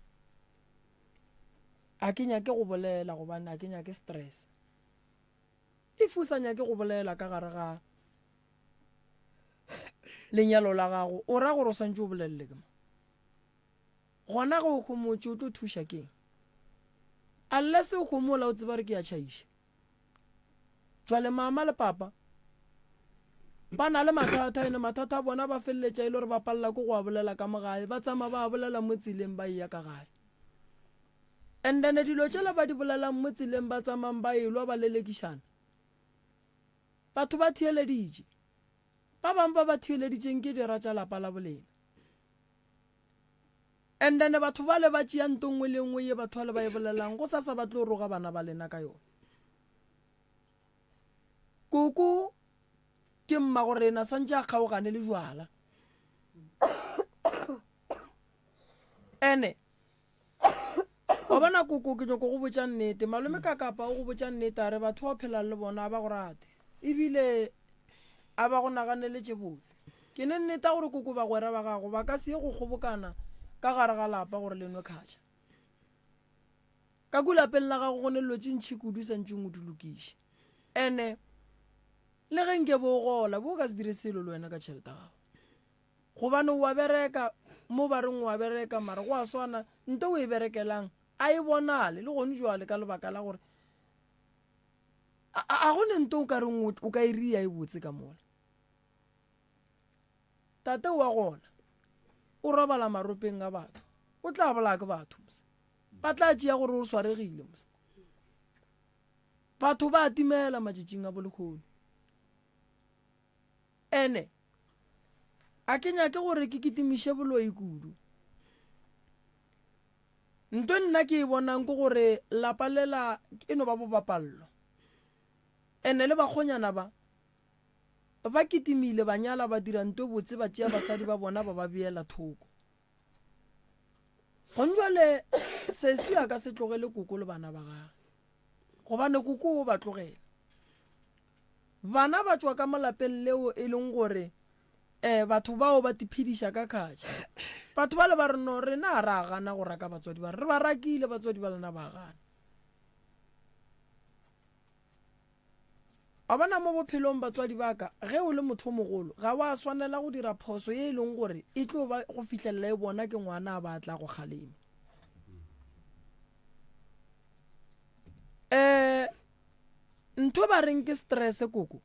a ke nyake go bolela gobane a ke nyake stress. If o sa nyake go bolela ka gare ga lenyalo la gago o ra gore o swantše o bolelele ke mang? Gona ge o homotše o tlo thuša keng? Unless o homola o tseba gore ke ya tšhaiša. Jwale mama le papa ba na le mathata ene mathata a bona ba feleletša e le gore ba palela ke go a bolela ka mo gae ba tsamaya ba a bolela mo tseleng ba eya ka gae. And then dilo tšela ba di bolelang mo tseleng ba tsamayang ba elwa ba lelekišana batho ba theeleditše. Ba bangwe ba ba theeleditšeng ke dira tša lapa la bolena. And then batho bale ba tšea nto nngwe le nngwe ye batho bale ba e bolelang go sasa ba tlo roga bana ba lena ka yona. Koko ke mmago rena santše a kgaogane le jwala. Ene wa bona koko ke nyoko go botša nnete malome ka kapa o go botša nnete a re batho ba o phelang le bona a ba go rate ebile a ba go naganele tše botse ke ne nneta gore koko bagwera ba gago ba ka se ye go kgobokana ka gare ga lapa gore le nwe kgatša ka ku lapeng la gago go ne dilo tše ntšhi kudu santšeng o di lokiše ene le ge nke bo gola bo ka se dire selo le wena ka tšhelete ya gago Gobane o a bereka, mo ba reng o a bereka, mara go a swana, nto o e berekelang a e bonale le gone jwale ka lebaka la gore a go ne nto o ka reng o ka e ria e botse ka mola. Tate wa gona o robala maropeng a batho, o tla bolaya ke batho mose. Ba tla tšea gore o swaregile mose. Batho ba timela matšatšing a bolekgono. Ene a ke nyake gore ke kitimiše boloi kudu. Nto nna ke e bonang ke gore lapa lela e no ba bobapallo. Ene le bakgonyana ba ba kitimile ba nyala ba dira nto botse ba tšea basadi ba bona ba ba beela thoko. Gonjwale sesi a ka se tlogele koko le bana ba gagwe gobane koko o ba tlogela. Bana ba tšwa ka mo lapeng leo e leng gore um batho bao ba tiphediša ka khatša. Batho bale ba re no rena ga ra gana go raka batswadi ba re ba rakile batswadi ba lena ba gana. Wa bona mo bophelong batswadi ba ka ge o le motho o mogolo ga wa swanela go dira phoso ye e leng gore e tlo ba go fihlelela e bona ke ngwana a ba tla go kgalema. Um Ntho ba reng ke stress koko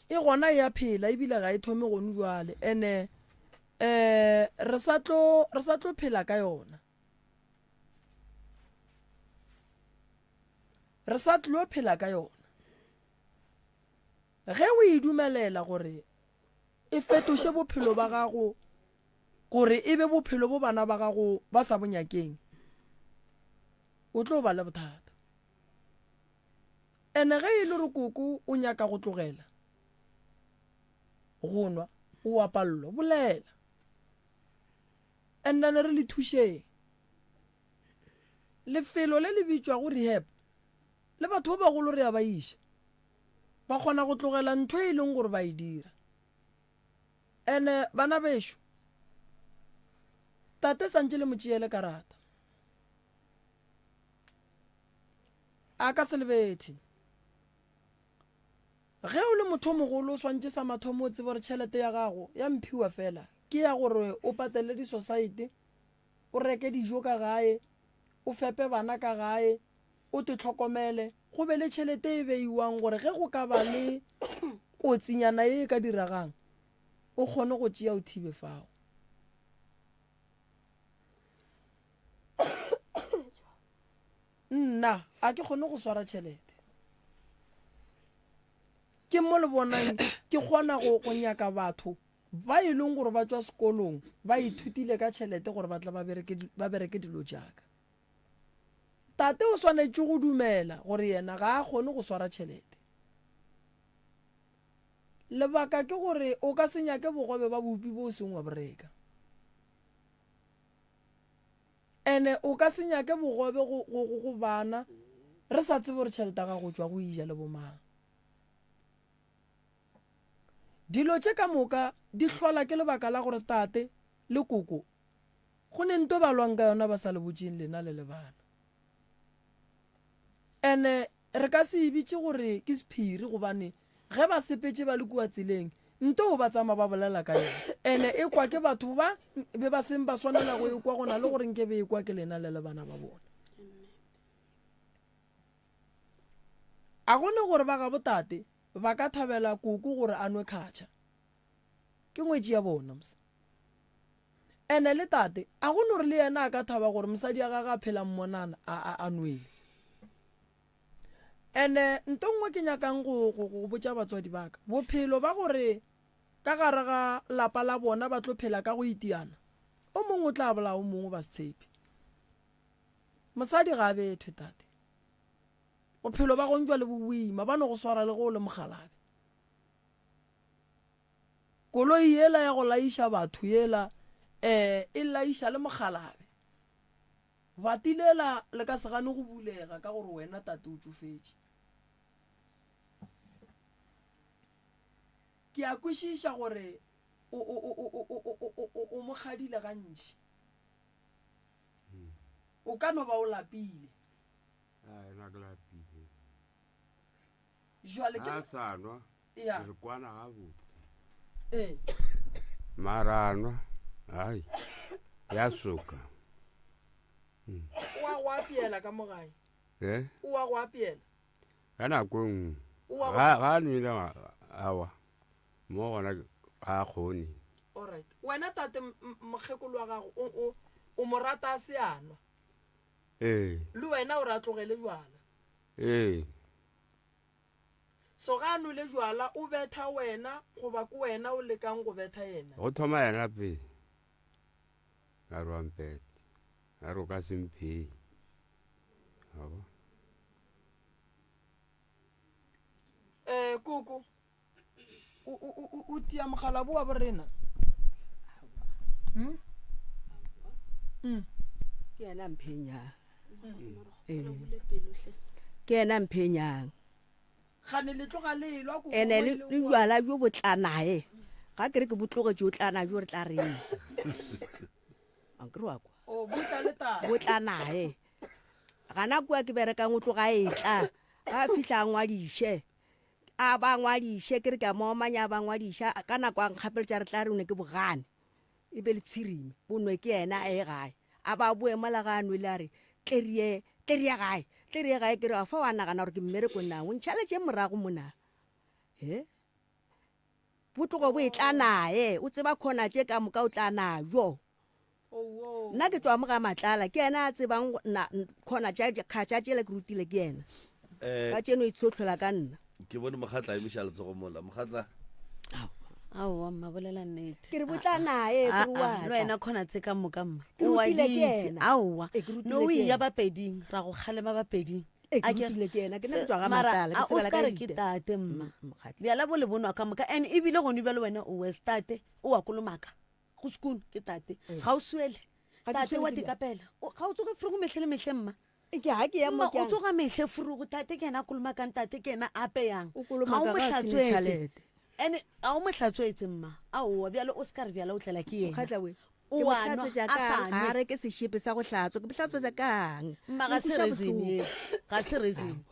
e gona e a phela ebile ga e thome gone jwale ene um re sa tlo re sa tlo phela ka yona re sa tlo phela ka yona ge o e dumelela gore e fetoše bophelo ba gago gore e be bophelo bo bana ba gago ba sa bo nyakeng o tlo ba le bothata Ene ge e le gore koko o nyaka go tlogela go nwa, o a palelwa, bolela. And then re le thušeng. Lefelo le le bitšwago rehab, le batho ba bagolo re a ba iša. Ba kgona go tlogela ntho e leng gore ba e dira. Ene bana bešo, tate santše le mo tšeele karata. A ka se le bethe. Ge o le motho o mogolo o swantše sa mathomo o tsebe gore tšhelete ya gago ya mphiwa fela ke ya gore o patele disosaete, o reke dijo ka gae, o fepe bana ka gae, o te hlokomele, go be le tšhelete e beiwang gore ge go ka ba le kotsinyana ye e ka diregang o kgone go tšea o thibe fao. Nna a ke kgone go swara tšhelete. Ke mo le bonang ke kgona go go nyaka batho ba e leng gore ba tšwa sekolong ba ithutile ka tšhelete gore ba tla ba bereke ba bereke dilo tšaka. Tate o swanetše go dumela gore yena ga a kgone go swara tšhelete. Lebaka ke gore o ka se nyake bogobe ba bupi bo o seng wa bo reka. Ene o ka se nyake bogobe go, go, go, go bana re sa tsebe gore tšhelete ya gago o tšwa go e ja le bomang. Dilo tše ka moka di hlola ke lebaka la gore tate le koko go ne nto ba lwang ka yona ba sa le botšeng lena le le bana. Ene re ka se e bitše gore ke sephiri gobane ge ba sepetše ba le kua tseleng nto ba tsamaya ba bolela ka yona. Ene e kwa ke batho ba be ba seng ba swanela go e kwa go na le gore nke be e kwa ke lena le le bana ba bona. A go ne gore ba gabo tate ba ka thabela koko gore a nwe khatšha. Ke ngwetši ya bona mos. Ene le tate, a go no re le yena a ka thaba gore mosadi ya gagwe a phela mmonana a, a, a nwele. Ene nto nngwe ke nyakang go, go, go botša batswadi ba ka, bophelo ba gore ka gare ga lapa la bona ba tlo phela ka go itiana, o mongwe o tla bolaya o mongwe ba se tshepe. Mosadi ga a bethwe, tate. Bophelo ba go ntšwa le bo boima, ba no go swara le ge o le mokgalabe. Koloi yela ya go laiša batho yela eh e laiša le mokgalabe. Bati lela le ka se gane go bulega ka gore wena tate o tšofetše. Ke a kwešiša gore o o o o o o o o o mo kgadile gantši. O ka no ba o lapile. A ena ke lapile. Jwale ke A sa nwa. Ya. Re kwana gabotse. Ee. Mara a nwa. Ai. Ya soka. O a go apeela ka mo gae. Eh? O a go apeela. Ka nako e nngwe. O a go Ga ga a nwele ga awa. Mo gona ga a kgone. Alright. Wena tate m- m- mokgekolo wa gago o o o mo rata a se a nwa. Ee. Le wena o re a tlogele jwala. Ee. So ga a nwele jwala o betha wena goba ke wena o lekang go betha yena? Go thoma yena pele. A re wa mpeta. A re o ka se mphee. A bo. Eh koko o o o o tia mogala bo wa borena. Hmm? Mm. Ke yena mphenyang. Ee. Ke yena mphenyang. Gane le tloga le elwa koko. Ene le le jwala jo bo tla nae. Ga ke re ke botlogetše o tla najo re tla reng. Ankere wa kwa. O botla le tata. Bo tla nae. Gana kua ke berekang o tloga e tla. Ga a fihla a ngwadiše. A ba ngwadiše ke re ke a mo omanya a ba ngwadiša ka nako a nkgapeletša re tla re o ne ke bogane. E be le tshirime bo nwe ke yena a ye gae. A ba boe mola ga a nwele a re tle re ye tle re ye gae tle re ye gae ke re fa wa nagana gore ke mmerekong na o ntšhaletše morago mona. He? Bo tlogo bo e tla naye o tseba khona tše ka moka o tla najo. Nna ke tšwa mo ga Matlala ke yena a tsebang khona tša kgatša tšela ke rutile ke yena. Eh, Ka tšeno e tshohlola ka nna. Ke bone mokgatla a emiša letsogo mola. Mokgatla. Aowa mma bolela nnete. Ke re bo tla naye ke re wa le wena khona tse ka moka mma. Ke O wa rutile ke di itse. yena. Aowa. Ee, ke rutile No o ke eya yena. bapeding ra go kgalema bapeding. Ee, ke A ke- rutile ke yena ke nna Se- ke tšwa ga mara, Matlala ke a o tsebela se ka ka re ke dite. tate mma. Mm, mokgatla. Bjala bo le bonwa ka moka and ebile gone bjale wena o wes tate o wa kolomaka. Go sekun ke tate. Ga o swele. Ga ke Tate swele wa ke bjang? tikapela. O- Ga o tsoge frugu mehle le mehle mma. E ke ha ke ya mo Mma, ke o yang. tsoga mehle frugu tate ke yena a kolomakang tate ke yena a apeyang. O Ga o kolomaka mo ga a sene hlatswetse. tšhalete. Ene ga o mo hlatswetse mma. Aowa bjale o se ka re bjala o tlela ke yena. Mokgatla we. O Ke mo a nwa, hlatswetša a kang? sa Ga a nwe. reke sešepe sa go hlatswa. Ke mo hlatswetša kang? Mma ga O se nkweša reason bohloko. ye. Ga se reason.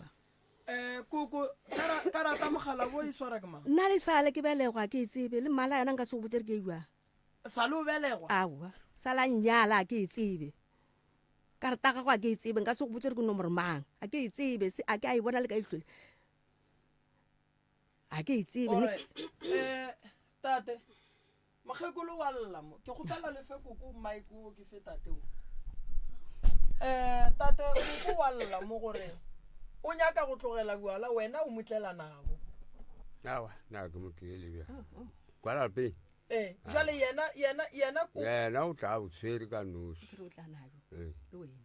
Eh koko kara karata mogala bo e swara ke mang? Nna le sale ke belegwa ke e tsebe le mmala yena nka se go botse re ke e jwang. Sa le o belegwa? Aowa, sa la nnyala a ke e tsebe. Karata ya gago a ke e tsebe nka se go botse re ke nomoro mang. A ke e tsebe se a ke a e bona le ka ihlole. A ke e tsebe Alright. nix. Eh tate mokgekolo wa lla mo ke kgopela le fe koko mic o ke fe tate o. Eh tate koko wa lla mo gore o nyaka go tlogela bjala wena o mo tlela nabo. Aowa, nna ke mo tlele bjang. Kwa lapeng. Ee, jwale yena yena yena ko Yena o tla bo tshwere ka noši. Ke re o tla najo Ee. le wena.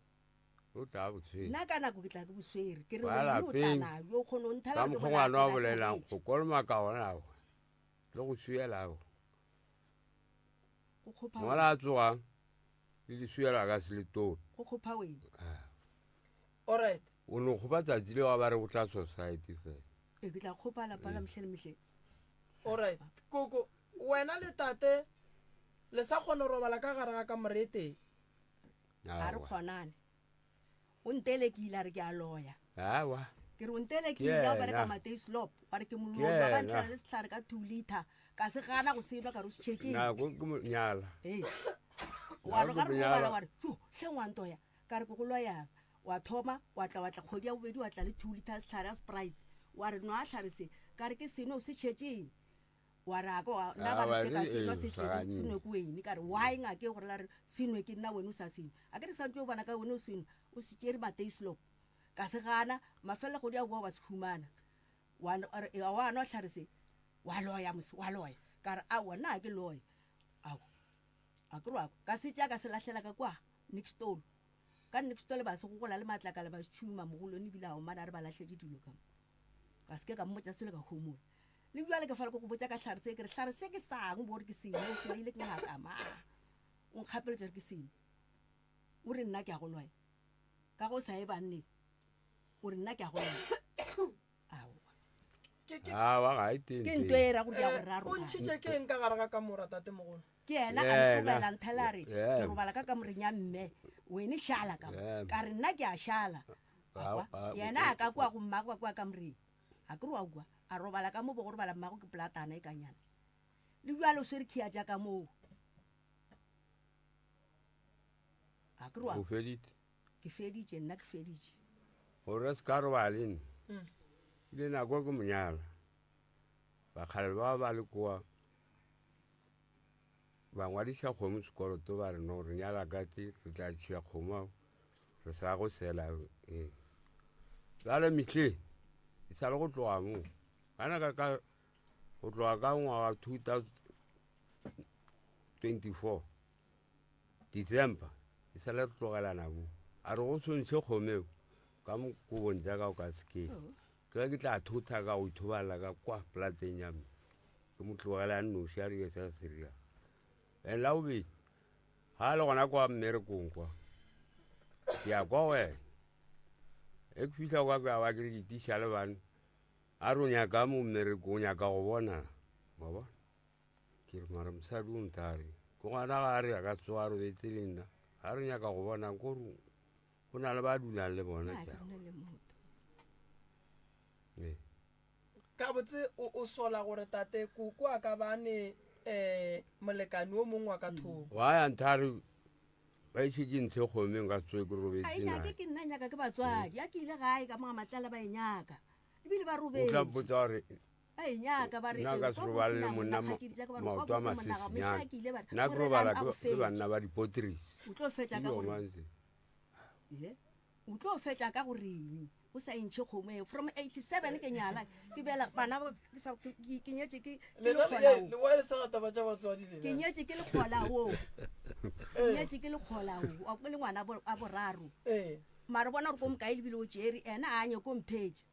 O tla bo tshwere. Nna ka nako ke tla ke bo swere. Ke re Wa wena o tla lapeng. na yo kgone o nthala Ka ke mokgwa bolela ngwana wa ke tla ke bolelang robetše. go kolomaka gona go le go swiela go. Go kgopha Mola a tsogang le leswiela a ka se le tone. Go kgopha wena. Alright. O no kgopa tsatsi leo a ba re o tla society fela. Ee, ke tla kgopa lapa la mehle le mehle. Alright. Koko, wena le tate le sa kgona go robala ka gare ga kamore e tee? A re kgonane. O ntelekile a re ke a loya. Awa. Ke re o ntelekile a bereka Mateislop. Wa re ke moloi ba ba ntlhela le sehlare ka 2 liter. Ka se gana go se nwa ka re o se tšhetšeng. Nako ke mo nyala. Ee. Wa re ga re robala wa re, jo, hle ngwantoya. Ka re ke go loyang. Wa thoma, wa tla wa tla kgwedi ya bobedi wa tla le 2 liter sehlare ya Sprite. Wa re nwa hlare se. Ka re ke seno o se tšhetšeng. Wa re a ko nna ba re se ka se nwa se tlele se nwe ke wene. Ka re why ngake gore la re se nwe ke nna wene o sa se nwe. A ke re santse o bona ka wene o se nwa o se tšere Mateislop. Ka se gana mafelelo kgwedi ya boa wa se humana. Wa wa nwa hlare se wa loya mos wa loya. Ka re aowa nna ga ke loye. Ao. A ke re wa ka se tšea ka se lahlela ka kwa Nixtol. Ka Nixtol ba se gogola le matlakala ba se tšhuma mogolwane ebile a omana a re ba lahletše dilo ka mo. Ka se ke ka mmotša selo ka homola. Le bjale ke fale ke go botša ka hlare se ke re hlare se ke sang bo re ke sengwe o se neile ke ngaka ma. O nkgapeletša gore ke sengwe. O re nna ke a go loya. Ka go sa ye banneng. O re nna ke a go loya. Aowa. Aowa ga e teng. Ke nto e ra gore ke a go raroganya. O ntšhitše ke eng ka gare ga kamora tatemogolo? Ke yena a ntlogela nthela a re ke robala ka kamoreng ya mme wene šala ka mo. Ka re nna ke a šala. Akwa yena a ka kwa go mmagwe kwa kamoreng. A ke re wa kwa a robala ka mo bo go robala mmago ke polatana e kanyana. Le bjale o swere khia ja ka moo. A ke re wa O feditše. Ke feditše nna ke feditše. Gore se ka robala le nna. Ile nako ke monyala. Bakgalebe ba ba le koa ba ngwadiša kgomo sekoloto ba re no re nyala ka tse re tla tšhia kgomo re sa go sela ee bjale mehleng e sa le go tloga moo gana ka ka go tloga ka ngwaga 2024 December e sa le re tlogelana mo a re go swantšhe kgomeo ka mokobong tša ka o ka sekeng ke ge ke tla thotha ka go ithobalela ka kwa polateng ya me ke mo tlogela a nnoši a re sa seria and la bobedi ga a le gona kwa mmerekong kwa ke ya kwa wena e ke fitlha kwa ke ba ke re ke tiša le bane a re o nyaka mo mmerekong o nyaka go bona wa bona ke re mara mosadi o ntare ke ngwana ga a re a ka tsoga a robetse le nna ga re nyaka go bona ko re go na le ba dulang le bona Ga ke na le motho. Ee. Ka botse o, o sola gore tate koko a ka ba ne um molekane o mongwe wa ka thoko. Wa ya nthare ba ise ke ntshe kgome nka tsoe ke A robetse e nyake nae. ke nna nyaka ke batswadi. A ke ile gae ka mo ga matlala ba e nyaka. Ebile ba O tla robetše. mpotsa gore Ba e nyaka ba re nna eh, ka se kwa robale bose le na monna monna ma- kgatšedi tša ka ba re kwa maoto a bose monna ga mehla masesinyane. ke ile ba re Nna ke o relang robala a go ke ke fetša. banna ba dipotrisi. O tlo fetša ka gore Ke Ye. O tlo fetša ka goreng o sa entšhe kgomo eo from 87 ke nyala ke bela bana ba ke sa ke ke nyetše ke ke Lena lekgola le wo. le wa le sa taba tša batswadi Ke lena. nyetše ke lekgola wo. Ke nyetše ke lekgola wo. Wa le ngwana bo- a boraro. Ee. Mara bona gore ko mokae lebile o tšere ena a nye ko mphetše.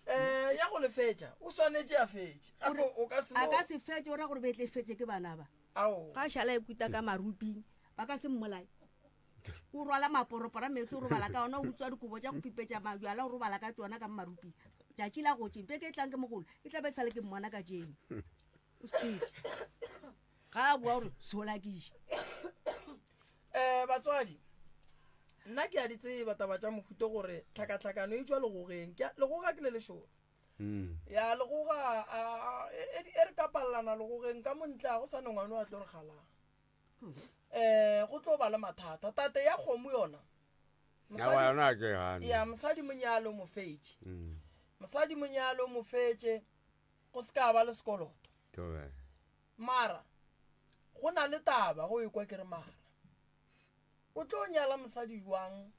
Eh, ya go lefetša o swanetše a fetše gape o ka se A no ka se fetše o ra gore be tle fetše ke bana ba. Ao. Ga a šala e kuta ka maruping ba ka se mmolaye. O rwala maporoporo a meetse o robala ka ona, o utswa dikobo tša go pipetša majwala o robala ka tšona ka maruping. Tšatši la gotše beke e tlang ke mogolo e tla be e sa le ke mmona ka jeno. O sepetše. Ga a boa gore solakiša. Eh, batswadi nna ke a di tseba taba tša mohuto gore tlhakatlhakano e tšwa legogeng. Ke a- legoga ke le lešoro. Ya legoga a- a- e, e, e re ka palelana legogeng ka montle a go sa ne ngwane wa tlo re galang. Eh, go tlo ba le mathata. Tate ya kgomo yona. Awa yona a ke gane. Ya mosadi monyalo mo fetše. Mosadi monyalo mo fetše go se ka ba le sekoloto. Thobela. Mara go na le taba go ekwa ke re mara. O tlo nyala mosadi jwang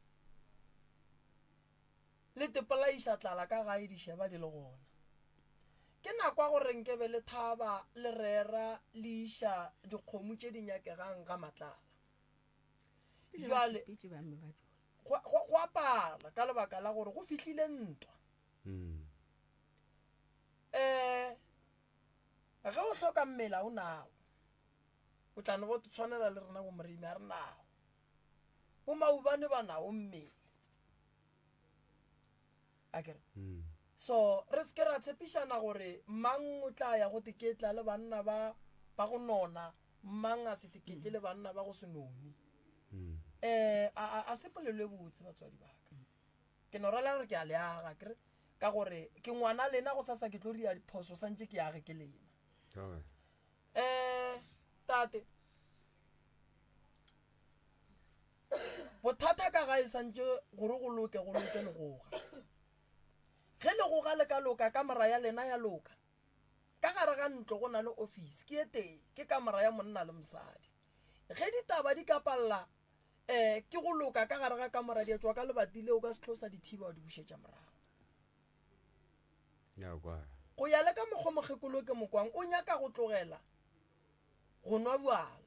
le tepolaiša tlala ka gae dišeba di le gona. Ke nako ya gore nkebe le thaba le rera le iša dikgomo tše di nyakegang ga matlala. Jwale Go, go, go apala ka lebaka la gore go fihlile ntwa. Mm. Eh, ge o hloka mmela o nao. O tla no bo tshwanela le rena bo moremi a re nao. Bo maubane ba nao mmele. Akere? Mm. So re se ke ra tshepišana gore mang o tla ya go teketla le banna ba ba go nona, mang a se teketle le banna ba go se none. Mm. Eh, a, a, a se polelo e botse batswadi ba ka. Ke no rela gore ke a le aga kere ka gore ke ngwana lena go sasa ke tlo ria diphoso santše ke age ke lena. Thobela. Eh, tate. Bothata ka gae santše gore go loke go loke legoga. Ge legoga le ka loka kamora ya lena ya loka. Ka gare ga ntlo go na le office ke e tee ke kamora ya monna le mosadi. Ge ditaba di ka palela um ke go loka ka gare ga kamora di tšwa ka lebati leo ka se tlo sa di thiba wa di bušetša morago. Ya kwa. Go ya le ka mokgwa mokgekolo ke mokwang o nyaka go tlogela go nwa bjala.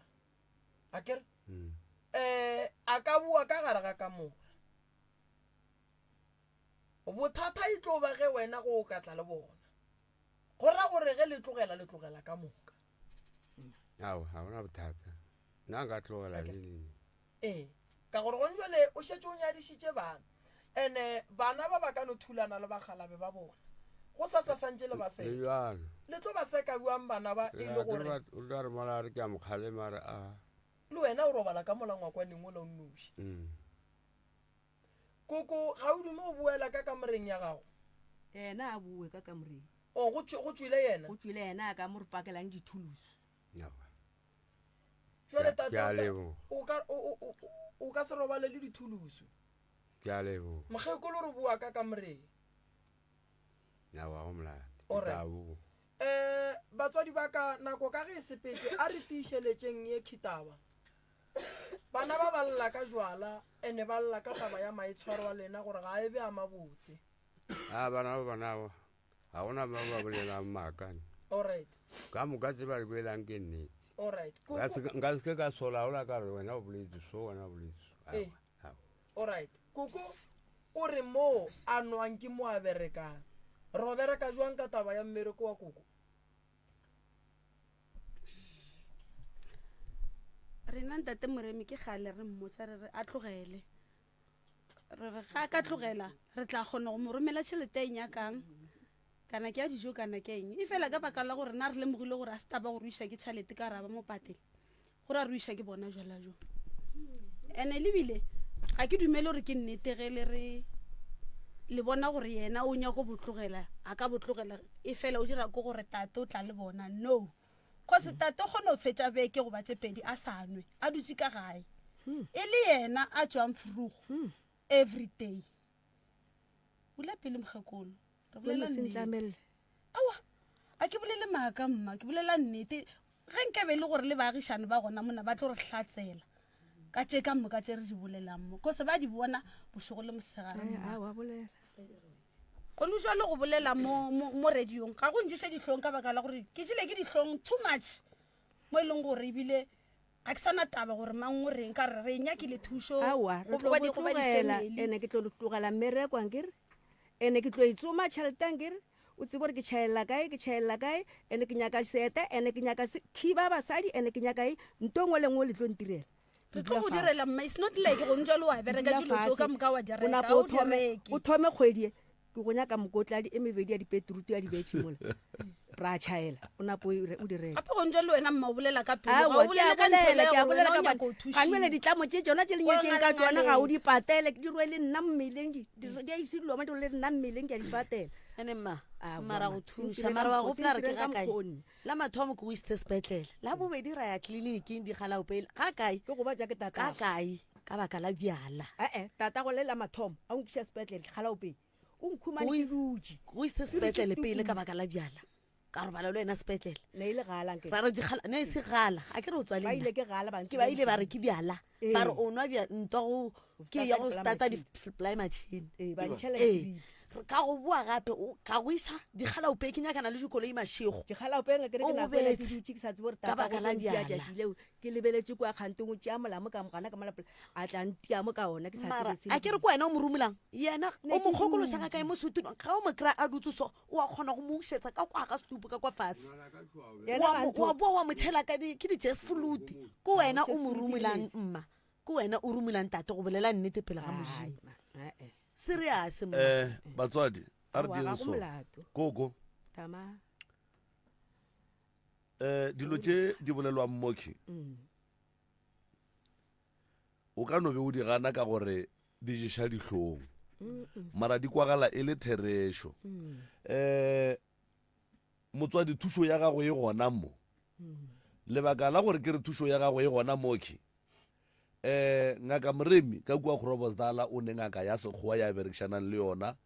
A kere? Mm. Eh, a ka bua ka gare ga kamora. Bothata e tlo ba ge wena go o ka tla le bona. Go ra gore ge le tlogela le tlogela ka moka. Ao, ga gona bothata. Nna nka tlogela le neng. Ee, ka gore gone jwale o šetše o nyadišitše bana. Ene bana ba ba ka no thulana le bakgalabe ba bona. Go sa sa santše le ba Le seka. bjalo. Le tlo ba seka bjang bana ba e le gore O tla re mola a re ke a mo kgalema a re a. le wena o robala ka mola ngwakwaneng ola o nnoši. Mm. Koko, ga o dume go boela ka kamoreng ya gago? Yena a boe ka kamoreng. O, go tšwe, go tšwile yena? Go tšwile yena a ka mo re pakelang dithulusu. Aowa. Jwale Ke tate, a o tla, leboga. o ka, o, o, o, o ka se robale le dithulusu. Ke a leboga. Mokgekolo re boa ka kamoreng. Aowa, go molato. Ke Alright. tla boa. Eh, batswadi ba ka, nako ka ge e sepetše, a re tiišeletšeng ye khitaba. Bana ba ba lla ka jwala ene ba lla ka taba ya maitshwaro a lena gore ga e be a mabotse. A bana ba bana ba ga gona ba ba bolelang maaka. Alright. Ka moka tse ba di bolelang ke nnete. Alright. Nka se nka se ke ka sola ola ka re wena o boletse so wena o boletse so. Eh. Aowa, aowa. Alright. Koko o re mo a nwang ke mo a berekang. Ro bereka jwang ka taba ya mmereko wa koko? Rena ntate Moremi ke kgale re mmotsa re re a tlogele. Re re ga a ka tlogela re tla kgona go mo romela tšhelete a e nyakang kana ke ya dijo kana ke eng. E fela ka baka la gore na re lemogile gore a se taba go ruiša ke tšhelete ka ra ba mo patele gore a ruiša ke bona jwala jo. Ene lebile ga ke dumele gore ke nnete ge le re le bona gore yena o nyako botlogela a ka botlogela e fela o dira ko gore tate o tla le bona no cause tate o kgone go fetša beke goba tše pedi a sa nwe a dutše ka gae e le yena a tšwang frugo every day. Bula pele mokgekolo re bolela Jwale se nnete. ntlamelle. Aowa, a ke bolele maaka mma, ke bolela nnete. Ge nkabe e le gore le baagišane ba gona mona ba tlo re hlatsela ka tše ka moka tše re di bolelang mo, cause ba di bona bošego le mosegare Ai, mma. aowa, bolela. Gone jwale go bolela mo, mo, mo radiong ga go nješe dihlong ka baka la gore ke jele ke dihlong too much mo e leng gore ebile ga ke sana taba gore mang o reng ka re re nyakile thušo Aowa, re go tlo ba go di- go ba tlogela di-family. ene ke tlo tlogela mmereko ankere ene ke tlo itsoma tšhelete ankere o tsebe gore ke tšhaelela kae ke tšhaelela kae ene ke nyaka sete ene ke nyaka khiba basadi ene ke nyaka eng nto nngwe le nngwe le tlo ntirela. Re tlo go direla mma, it's not like go ntšwa le wa bereka Dula dilo tseo ka fase. moka wa di O reka, nape ga o o di thome, reke. o thome kgwedi e ke go nyaka mokotladi e mebedi ya dipeterutu ya dibetšhe mola ra tšhaela o nape o o di reke. Gape go ntšwa le wena mma o bolela ka pelo, ga Aowa, o ke a bolele ka ntho bolela, e ke a gore bolela wena o ka nyaka gobane go ga nwele thušiwa. ditlamo tše tšona tše le O nyetšeng ka tšona ga o di ngalangaletsa. patele, di rwele nna mmeleng, di, di, di a ise diloma, di rwele nna mmeleng ke a di patela. Ene mma, Aowa, mara mma, go se thuša, ntireng mara ka wa mokgo, se gopola re ke ntireng ka ga kae? mokgo nna. La mathomo ke go isitse sepetlele, la bobedi ra ya tleliniking digalaopele. Ga kae? Ke go ba ja ke tatago. Ga kae? Ka baka la bjala. Eh-eh, tatago le la mathomo a o nkiša sepetlele, digalaopele. O nkhumane Go ke is- dutše. Go isitse sepetlele pele ka baka la bjala. Ka robala le wena sepetlele. Ne e le gala nke. Ra re digala, ne e se gala. A ke re o tswa le Ba nna. ile ke gala ba Ke ba ile ba re ke bjala. Ee. Ba re o nwa bja ntwa go Go ke ya go starta starta di di-fly machine. Ee, ba ntšhela Ee. di-drip. Ka go boa gape o ka go iša dikgalaope ke nyakana le dikoloi mašego. Dikgalaopeng ke re O ke nako ela ke gobetse dutše ke sa tsebe gore ka tata baka o la tlo ntia bjala. tšatši leo ke lebeletše kua kgantong o tšea molamo ka mogana ka molapela a tla ntia mo ka ona ke sa Mara tsebe se a ke re lebile. ke wena o mo rumolang yena Ne o ke mo kgokološa ga dutše. kae mo setulong ga o mo kry-a a dutse so o a kgona go mo ušetsa ka kwa ga setupu ka kwa fase. Yena Wa ga mo- ntho wa boa wa mo tšhela ka di ke di-jazz flute ke wena o jazz mo flute ke rumolang lesi. mma ke wena o rumolang tate go bolela nnete pele ga Ai, Modimo. ma, eh, eh. Serious mma. Eh, batswadi a re Aowa, ga dieng go so molato. koko Tama. eh dilo tše di bolelwang mokhi Mm. o ka no be o di gana ka gore di ješa dihlong mara di kwagala e le therešo Mm. eh motswadi thušo ya gago e gona mo lebaka la gore ke re thušo ya gago e gona mokhi eh ngaka Moremi ka kua Groblersdal o ne ngaka ya sekgowa ya berekišanang le yona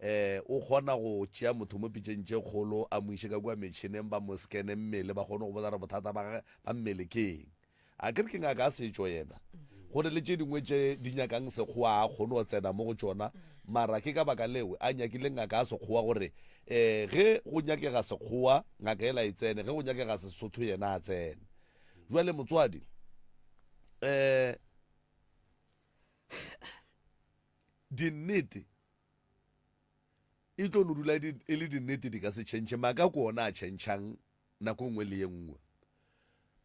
eh o kgona go tšea motho mo pitšeng tše kgolo a mo iše ka kua metšhineng ba mo skene mmele ba kgone go bona gore bothata ba gage ba mmele ke eng a ke re ke ngaka ya setšo yena go ne le tše dingwe tše di nyakang sekgowa a kgone go tsena mo go tšona mara ke ka baka leo a nyakile ngaka ya sekgowa gore um ge go nyakega sekgowa ngaka ela e tsene ge go nyakega sesotho yena a tsene jwale motswadi um dinnete e tlo no dula e le dinnete di ka se tšhentšhe maaka ke ona a tšhentšhang nako e nngwe le ye nngwe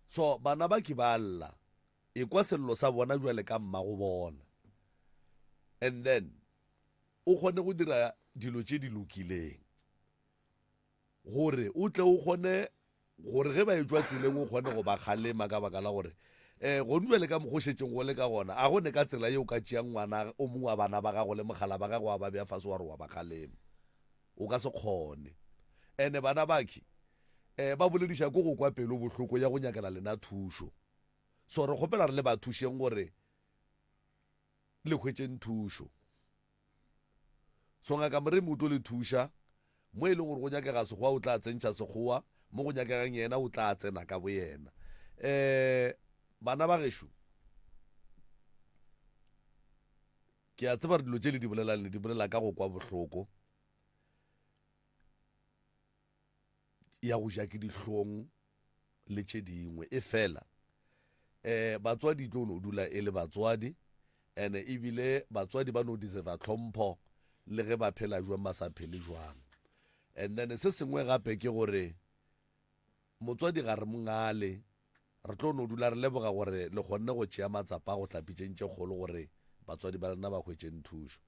so bana ba ke ba lla e kwa sello sa bona jwale ka mmago bona and then o kgone go dira dilo tše di lokileng gore o tle o kgone gore ge ba etšwa tseleng o kgone go ba kgalema ka baka la gore um gone jale ka mokgwa o šetšeng go le ka gona a go ne ka tsela ye o ka tšeang ngwana o mongwe wa bana ba gago le mogala ba gago wa ba bea fase wa re wa ba kgalema o ka se kgone ene bana bakhi um ba bolediša ko go kwa pelo bohloko ya go nyakela lena thušo so re kgopela re le ba thušeng gore le hwetšeng thušo So Ngaka Moremi o tlo le thuša. Mo e leng gore go nyakega Sekgowa o tla tsentšha Sekgowa, mo go nyakegang yena o tla tsena ka boyena. Um bana ba gešo, ke a tseba gore dilo tše le di bolelang le di bolela ka go kwa bohloko ya go ja ke dihlong le tše dingwe. Efela um batswadi e tlo no dula e le batswadi and ebile batswadi ba no deserva tlhompho le ge ba phela jwang ba sa phele jwang. And then se sengwe gape ke gore motswadi ga re mongale Re tlo no dula re leboga gore le kgonne go tšea matsapa a go tla pitšeng tše kgolo gore batswadi ba lena ba hwetšeng thušo.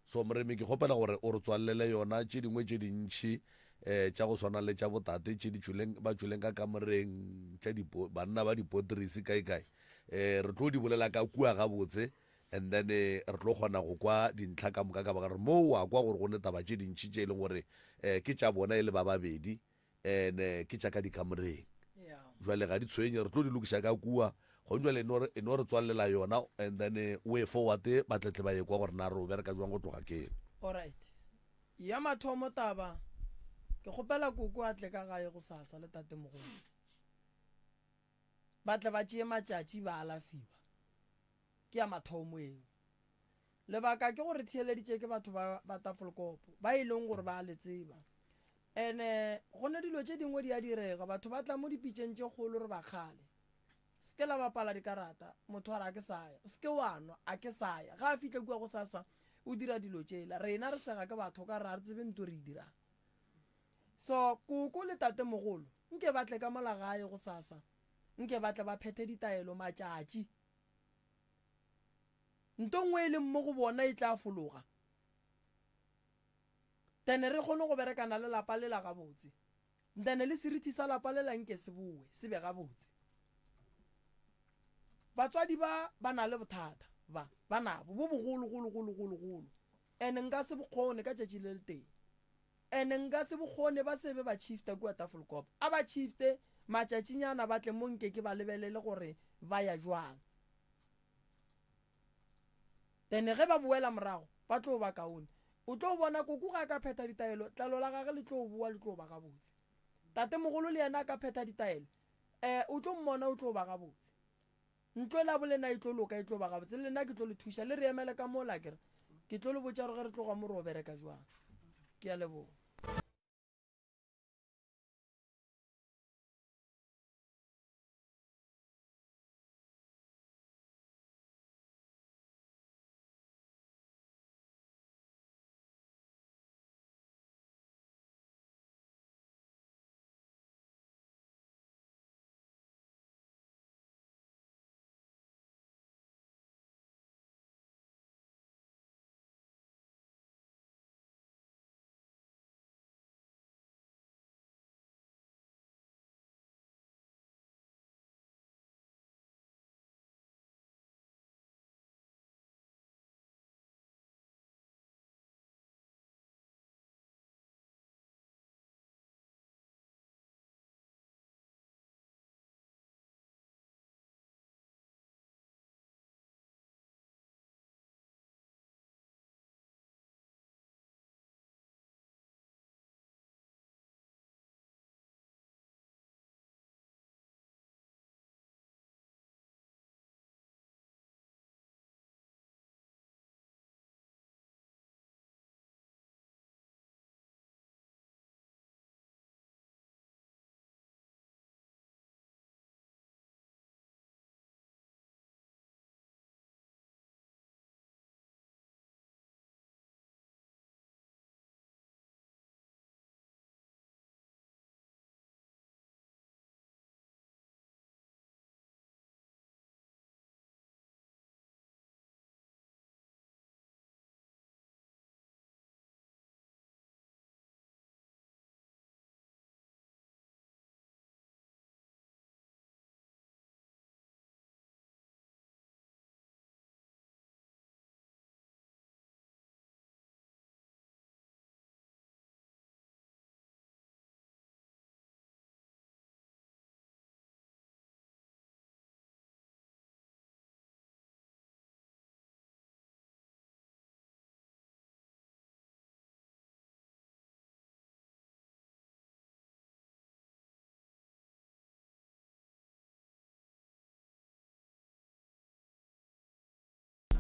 So Moremi ke kgopela gore o re tswallele yona tše dingwe tše dintši eh tša go swana le tša botate tše di tšweleng ba tšweleng ka kamoreng tša dipo banna ba dipotrisi kae kae eh re tlo di bolela ka kua gabotse and then eh, re tlo kgona go kwa dintlha ka moka ka baka gore mo wa kwa gore go ne taba tše dintši tše e leng gore eh ke tša bona e le ba babedi ene ke tša ka dikamoreng jwale ga di tshwenye re tlo di lokiša ka kua gone jwale e no re tswalela yona and then eh, way forward ba tletle ba ye kwa gore na re o bereka jwang go tloga keng alright ya mathomo taba ke kgopela koko a tle ka gae go sasa le tatemogolo ba tle ba tšee matšatši ba alafiwa ke ya mathomo eo Lebaka ke gore theeleditše ke batho ba, ba Tafelkopo, ba e leng gore ba a le tseba. Ene go ne dilo tše dingwe di a direga, batho ba tla mo dipitšeng tše kgolo re ba kgale. Se ke la bapala dikarata, motho a re a ke sa ya. O se ke wa nwa, a ke sa ya. Ga a fihla kua gosasa, o dira dilo tšela. Rena re sega ke batho ka re ga re tsebe nto re e dirang. So, koko le tatemogolo, nke ba tle ka mola gae gosasa, nke ba tle ba phethe ditaelo matšatši. Nto nngwe e leng mo go bona e tla fologa. Then re kgone go berekana le lapa lela gabotse. Then le seriti sa lapa lela nke se bowe, se be gabotse. Batswadi ba ba na le bothata ba, ba nabo bo bogolo golo golo golo golo. And nka se bo kgone ka tšatši le letee. And nka se bo kgone ba se be ba shifta kua Tafelkop. A ba shifte matšatšinyana ba tle mo nke ke ba lebelele gore ba ya jwang. Then ge ba boela morago ba tlo ba kaone. O tlo bona koko ga a ka phetha ditaelo, tlalo la gage le tlo boa le tlo ba gabotse. Tatemogolo le yena a ka phetha ditaelo, eh, o tlo mmona o tlo ba gabotse. Ntlo la bolena e tlo loka e tlo ba gabotse. Le nna ke tlo le thuša, le re emele ka mola akere. Ke tlo le botša gore ge re tloga mo re o bereka jwang. Ke a leboga.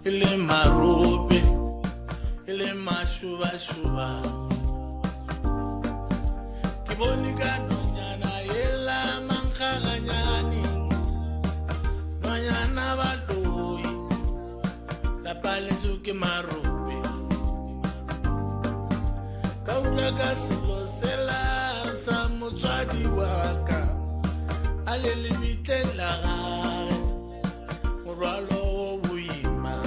E le marope e le mašubašuba ke bone ka nonyana yela mankgaganyane nonyana baloi lapa leso ke marope ka utlwa ka selo sela sa motswadi wa ka a le lebitleng la gage morwalo wo boima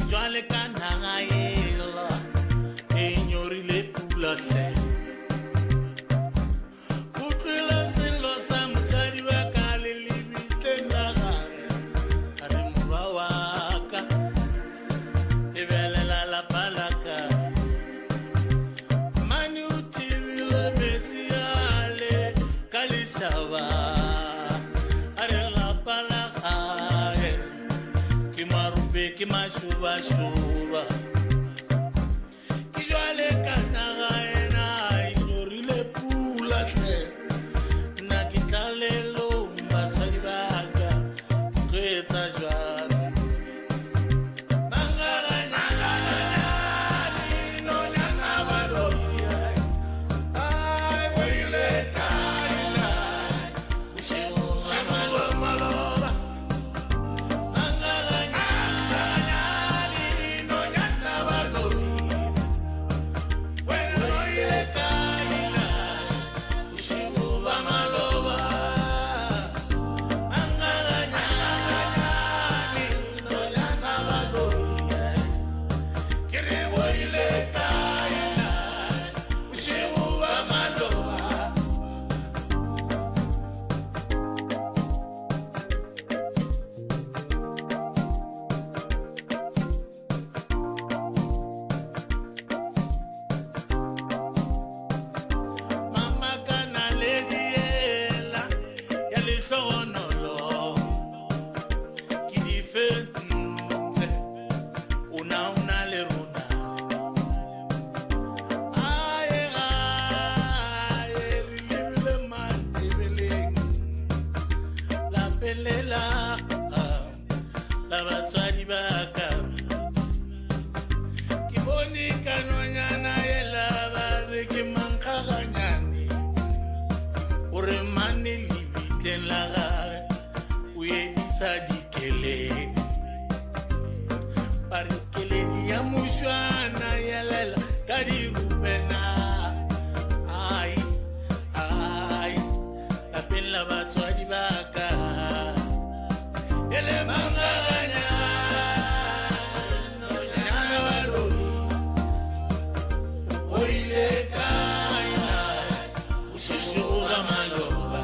Jwale ka naga ela e nyorile pula hle Utlwile sello sa motswadi wa ka le lebitleng la gage a re morwa wa ka lebelela lapa la ka mane o thibile metsi ale ka lešaba a re lapa la gage ke marope ke mašobašoba ke jwale ka naga ena e nyorile pula hle nna ke tlalelong batswadi ba ka tlo etsa jwang lebitleng lela la batswadi ba ka. Ke bone ka nonyana yela ba re ke mankgaganyane, gore mane lebitleng la gage o edisa dikeledi. Ba re keledi ya mošwana yelela ka dirupena. Ai, ai, lapeng la batswadi ba ka. Ele mangaganya, nonyana wa loi. O ile kae na, bošego ba maloba.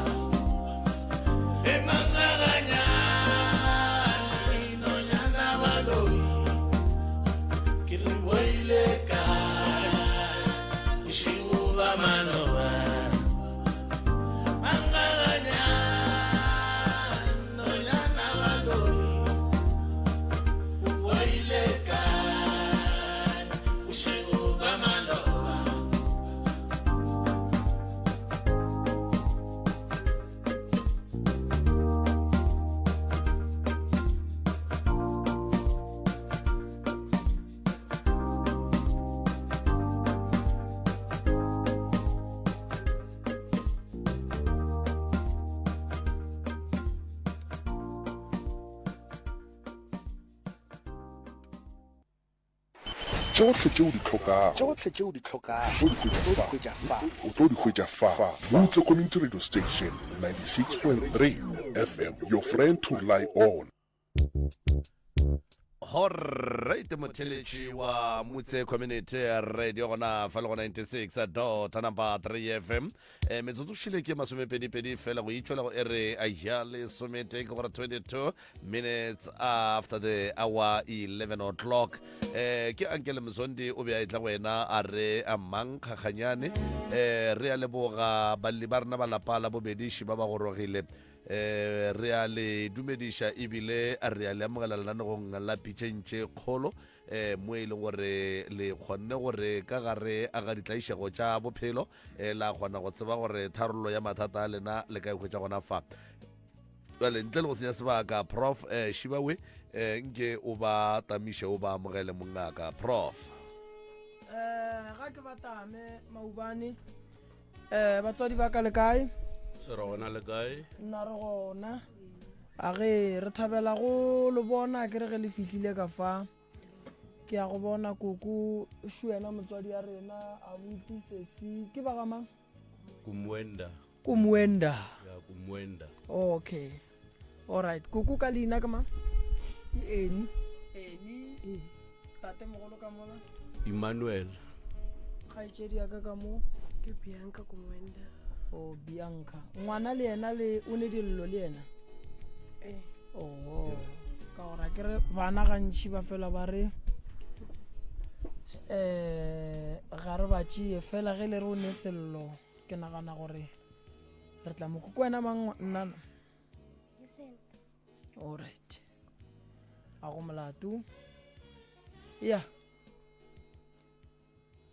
E mangaganya, nonyana wa loi. Ke re o ile kae, bošego ba maloba. Mangaganya, nonyana wa loi. O ile kae, bošego ba maloba. Tšohle tše o di hlokago. Tšohle tše o di hlokago. O tlo di hwetša fa. O O tlo di hwetša fa. Mutse Community Radio Station, 96.3 FM, your friend to rely on. Alright, motheletši wa Mutse Community Radio gona fa le go 96 dot number 3 FM. E, metsotso šile ke masomepedipedi fela go itšwela go ere ya lesometee, ke gore 22 minutes after the hour 11 o'clock. E, ke Ankele Mzondi o be a etla go wena a re a mang kgakganyane. E, re a leboga balli ba rena ba lapa la bobediši ba ba gorogile. E, re a le dumediša ebile re a le amogela lenanegong la pitšeng tše kgolo, e, mo e leng gore le kgonne gore ka gare a ga ditlaišego tša bophelo, e, la kgona go tseba gore tharollo ya mathata a lena le ka e hwetša gona fa. Bjale ntle le go senya sebaka, Prof Shibawe, nke o ba tamiše o ba amogele mongaka Prof. Ga ke ba tame maubane. Batswadi ba ka le kae? Se re gona, le kae? Nna re gona. A ge re thabela go le bona, ke re ge le fihlile ka fa. Ke ya go bona koko šu wena motswadi ya rena, abuti sesi, ke ba ga mang? Kumwenda. Kumwenda. Ya Kumwenda. Okay. Alright, koko ka leina ke mang? Ke Eni. Eni. Ee. Tate mogolo ka mola? Emmanuel. Kgaetšedi ya ka ka mo? Ke Bianca Kumwenda. Oh, Bianca. Ngwana le yena le o ne dillo le yena? Eh. Oh. Ka gore ke re bana gantši ba fela ba re ga re ba tšee fela ge le re o ne sello, ke nagana gore re tla mo ko wena mang nnana? Alright. A go molato. Ya.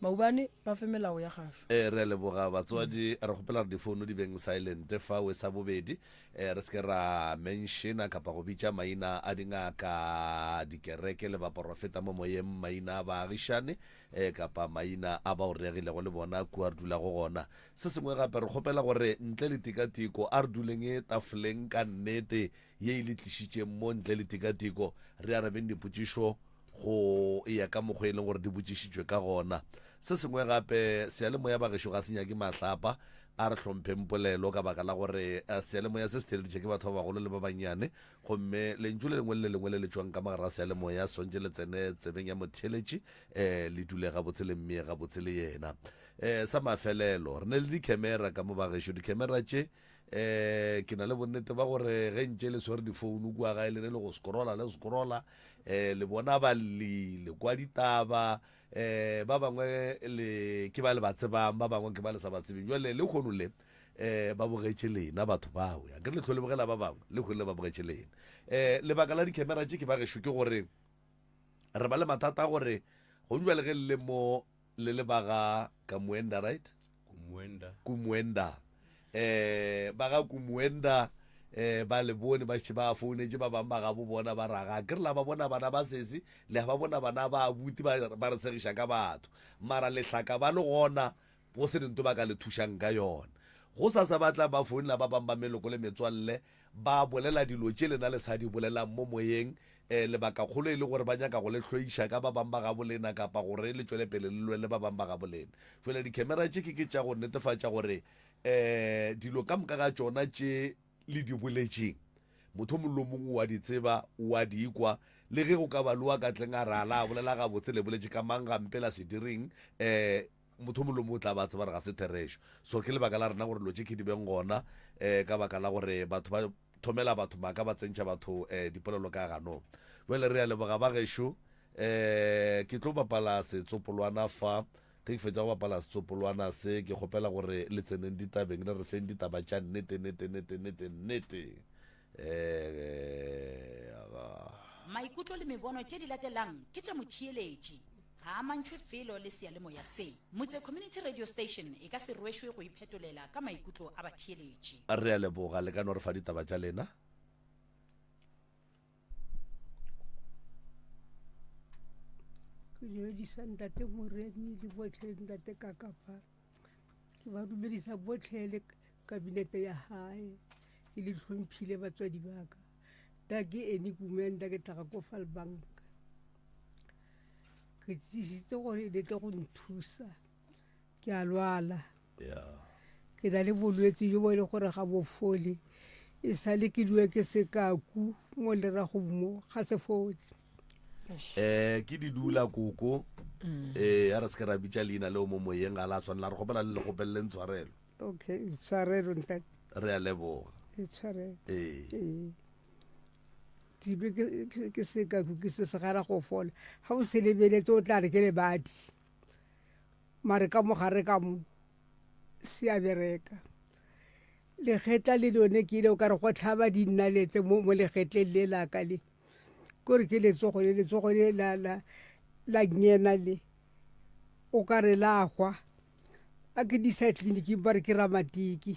Maubane ba fe melao ya gašo. E, re a leboga batswadi. Re kgopela gore difounu di beng silent fa we. Sa bobedi, e, re se ke ra menšena kapa go bitša maina a dingaka, dikereke le baporofeta mo moyeng, maina a baagišane, e, kapa maina a bao re agilego le bona kua re dulago gona. Se sengwe gape, re kgopela gore ntle le tikatiko a re duleng tafoleng ka nnete ye e le tlišitšeng mo. Ntle le tikatiko re arabeng dipotšišo go ya ka mokgwa e leng gore di botšišitšwe ka gona. Se sengwe gape, seyalemoya bagešo ga se nyake mahlapa. A re hlompheng polelo ka baka la gore seyalemoya se se theeleditše ke batho ba bagolo le ba bannyane, gomme lentšu le lengwe le le lengwe le le tšwang ka mogare ga seyalemoya swantše le tsene tsebeng ya motheeletši, le dule gabotse le mmee gabotse le yena. Sa mafelelo, re ne le dikhemera ka mo bagešo. Dikhemera tše, ke na le bonnete ba gore ge ntše le swere difounu kua gae le ne le go scrolla le scrolla, le bona balli, le kwa ditaba, ba bangwe le ke ba le ba tsebang, ba bangwe ke ba le sa ba tsebeng. Jwale le kgono le ba bogetše lena batho bao, ya ke re le hlo le bogela ba bangwe, le kgono le ba bogetše lena. Lebaka la dikhemera tše ke ba gešo ke gore re ba le mathata a gore gong jwale ge le le mo le le ba ga Kamuenda, right? Kumuenda. Kumuenda. Ba ga Kumuenda, um ba le bone ba šetše ba founetše ba bangwe ba gabo bona ba raga ke re la ba bona bana ba sesi le ba bona bana ba abuti ba re segiša ka batho mara lehlaka ba le gona go se nto ba ka le thušang ka yona. Gosasa ba tla ba founela ba bang ba meloko le metswalle, ba bolela dilo tše lena le sa di bolelang mo moyeng, e, lebakakgolo e le gore ba nyaka go le hloiša ka ba bang ba gabo lena kapa gore le tšwele pele le lwe le ba bang ba gabo lena. Jwale dikhemera tše ke ke tša go netefatša gore e, dilo ka moka ga tšona tše le di boletšeng, motho o mongwe le o mongwe o a di tseba, o a di kwa, le ge go ka ba le wa ka tleng a re a la bolela gabotse, le boletše ka mang gampe la se direng, e, Motho o mongwe le o mongwe o tla ba a tseba gore ga se therešo. So ke lebaka la rena gore dilo tše ke di beng gona, um ka baka la gore batho ba thomela batho maaka, ba tsentšha batho um dipolelo ka ganong. Bjale re a leboga ba gešo. Um ke tlo bapala setsopolwana fa. Ge ke fetša go bapala setsopolwana se, ke kgopela gore le tseneng ditabeng, le re feng ditaba tša nnete, nnete, nnete, nnete, nnete. Um Maikutlo le mebono tše di latelang ke tša motheeletši. Ga a mantšhwe felo le seyalemoya se. Motse Community Radio Station e ka se rwešwe go iphetolela ka maikutlo a batheeletši. Re a leboga, le ka no re fa ditaba tša lena. Ke dumedisa ntate Moremi le botlhe ntate Kakapa. Ke ba dumedisa botlhe le kabinete ya hae. Ke le hlomphile batswadi ba ka. Nna ke Eni Kumenda ke tlhaga ko Falbank. Ke tsisitse gore le tle go nthusa. Ke a lwala. Ke na le bolwetse jo bo e le gore ga bo fole. E sale ke due ke sekaku mo leragong mo ga se fole. Eh ke di dula koko. Eh a re se ke ra bitša leina leo mo moyeng ga la tshwanela re kgopela le le kgopelele ntshwarelo. Okay, tshwarelo ntate. Re a leboga. E tshwarelo. Ee. Ee. Dibe ke ke sekaku ke se se gana go fola. Ga o se lebeletse o tla re ke lebadi. Mare ka mogare ka mo se a bereka. Legetla le lone ke ile o ka re go tlhaba dinnalete mo mo legetleng le la ka le. Kore ke letsogo le letsogo le la la la nyena le. O ka re la hwa. A ke di isa tleliniking ba re ke ramatiki.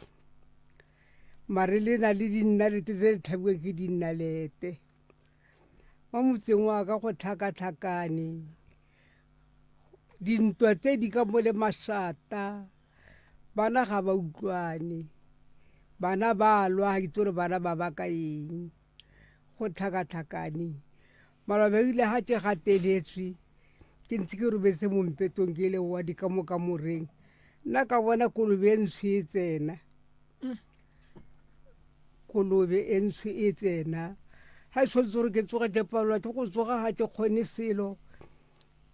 Mare le na le dinnalete tse di tlhabiwang ke dinnalete. Mo motseng wa ka go tlhakatlhakane. Dintwa tse di ka mo le mašata. Bana ga ba utlwane. Bana ba lwa ga ke itse gore bana ba baka eng. Go tlhakatlhakane. Maloba ebile ga ke gateletswe ke ntse ke robetse mo mpetong ke le wa di ka mo kamoreng nna ka bona kolobe e ntsho e tsena kolobe e ntsho e tsena ga e tshwanetse gore ke tsoge ke palelwa ke go tsoga ga ke kgone selo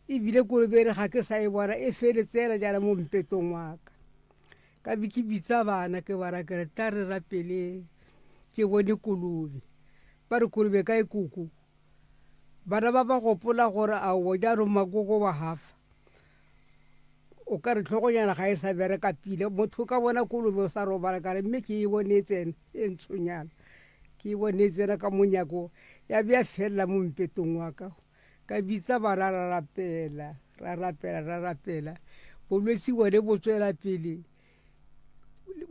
ebile kolobe e re ga ke sa e bona e feletsela jaana mo mpetong wa ka ka be ke bitsa bana ke bara ke re tla re rapeleng ke bone kolobe ba re kolobe kae koko Bana ba ba gopola gore aowa jaanong makoko wa hafa. O ka re tlhogonyana ga e sa bereka pila. Motho o ka bona kolobe o sa robala ka re mme ke e bone e tsena e ntshonyana. Ke e bone e tsena ka monyako ya be ya felela mo mpetong wa ka. Ka bitsa bana ra rapela, ra rapela, ra rapela. Bolwetsi bone bo tswela pele,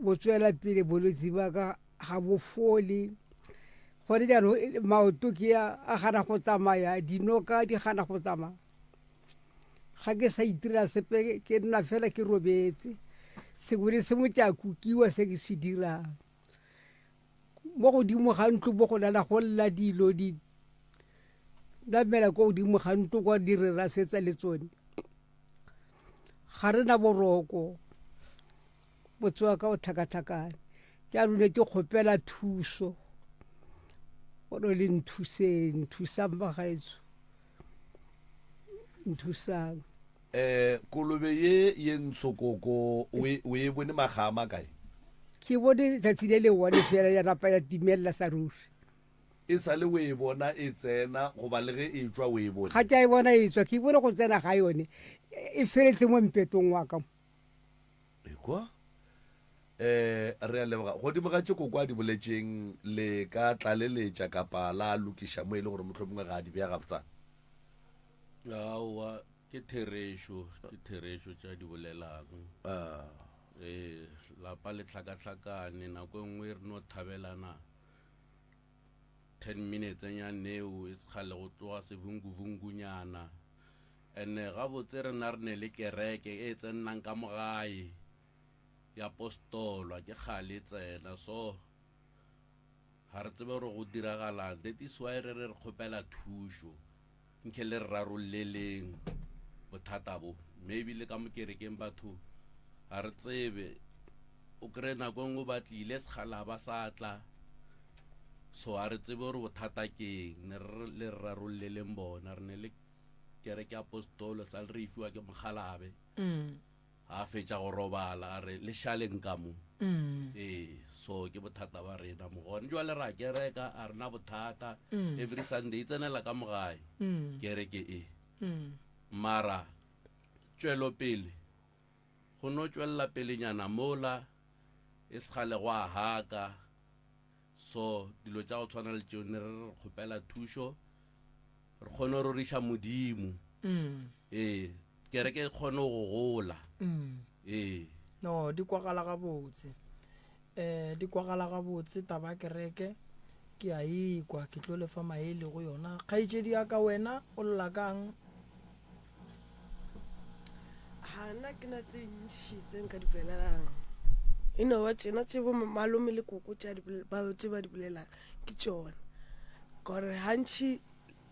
bo tswela pele bolwetsi ba ka ga bo fole. Gone jaanong maoto ke a a gana go tsamaya, dinoka di gana go tsamaya. Ga ke sa itira sepe ke nna fela ke robetse, sengwe le sengwe ke a kukiwa se ke se dirang. Mo godimo ga ntlo mo go nana go lla dilo di namela ko godimo ga ntlo kwa di re rasetsa le tsone. Ga re na boroko. Motse wa ka o tlhakatlhakane. Jaanong ne ke kgopela thuso gore le nthuseng, nthusang bagaetsho, nthusang. Eh, kolobe ye ye ntsho koko o e o e bone makga a makae? Ke bone letsatsi le le one fela ya napa ya timelela sa ruri. E sa le o e bona e tsena goba le ge e tšwa o e bone? Ga ke a e bona e tswa, ke bone go tsena ga yone e feletse mo mpetong wa ka mo. Ekwa. Eh, re a leboga. Godimo ga tše koko a di boletšeng, le ka tlaleletša kapa la lokiša mo e le gore mohlomongwe ga a di bea gabotsana? Aowa, ke therešo, ke therešo tše a di bolelang. Ah. Ee, lapa le hlakahlakane, nako e nngwe re no thabelana. 10 minutes nyaneo e sekgale go tloga sevunguvungunyana ene gabotse rena re ne le kereke e tsenang ka mogae ya postolwa ke kgale e tsena so ga re tsebe gore go diragalang that is why re re re kgopela thušo nke le re rarolleleng bothata bo maybe le ka mo kerekeng batho ga re tsebe o kry nako e nngwe ba tlile sekgala ba sa tla so ga re tsebe gore bothata keng ne re le re rarolleleng bona re ne le kereke ya apostolo sa le re e fiwa ke mogalabe mm. A fetša go robala a re le šaleng ka mo. Mm. Ee, so ke bothata ba rena mo gone. Jwale ra kereka a rena bothata. Mm. Every Sunday e tsenela ka mogae. Mm. Kereke e. Mm. Mara tšwelopele go no tšwelela pelenyana mola e segale go a haka so dilo tša go tshwana le tšeo ne re re kgopela thušo re kgone go roriša modimo mm. ee kereke e kgone go gola mm. ee no di kwagala gabotse um di kwagala gabotse taba kereke ke a ikwa ke tlo lefa maele go yona kgaetšedi ya ka wena o lla kang ga nna ke na tse ntšhi tse nka di bolelelang e no ba tsena tse bo malome le koko tse ba di bolelang ke tsona gore gantšhi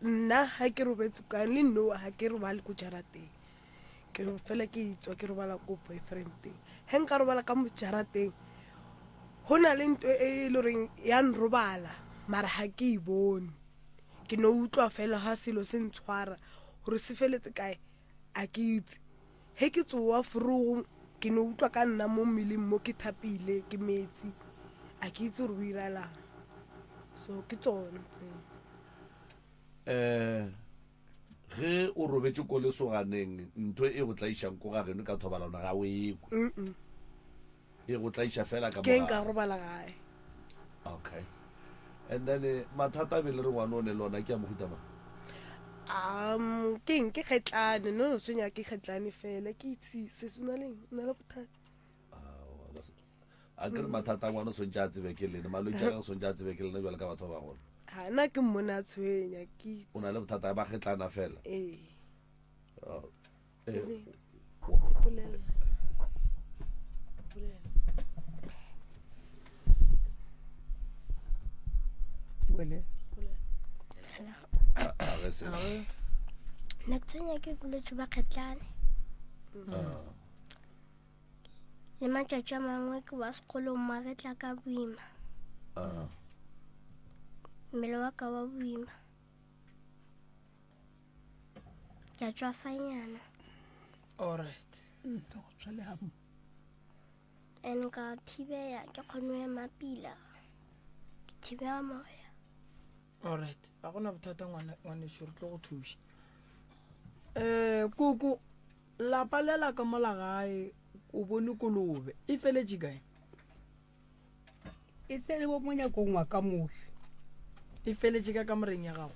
nna ga ke robetse ka le noa ga ke robale ko jarateng ke fela ke itswa ke robala ko boyfriendeng ge nka robala ka mo jarateng go na le nto e e le goreng ya nrobala mara ga ke e bone ke no utlwa fela ga selo se ntshwara gore se feletse kae a ke itse ge ke tsoa forogo ke no utlwa ka nna mo mmeleng mo ke thapile ke metsi a ke itse gore o iralang so ke tsone tseo um ge o robetše ko lesoganeng ntho e go tlaišang ko ga geno ka thobalano ga o ekwe e go tlaiša fela ka ke nka robala gae okay and then eh, mathata a be le re ngwane o ne le ona ke a mohuta mang um ke eng ke kgetlane no no tshwenya ke kgetlane fela ke itse se se na leng o na le bothata a ke re mathata a ngwana o tshwanetse a tsebe ke lene malwetse a gagwe tshwanetse a tsebe ke lene jwale ka batho ba bagolo ga nna ke mmone a tshwenya ke itse o na le bothata ba kgetlana fela ee Oh, eh, Polela. Polela. Wele. a- a ge se- nna ke tshwenya ke bolwetse ba kgetlane Ah. Le matšatši a mangwe ke wa sekolong magetla ka boima. Ah. Mmele wa ka wa boima. Ke a tšwafanyana. Alright. And ka thibeya ke kgone go ema pila. Ke thibeya moya. Alright. Ga gona bothata ngwana ngwaneso re tlo go thuša. Eh koko Lapa le la ka mola gae o bone kolobe e feletše kae? E tsene mo monyakong wa ka moše. E feletše ka kamoreng ya gago?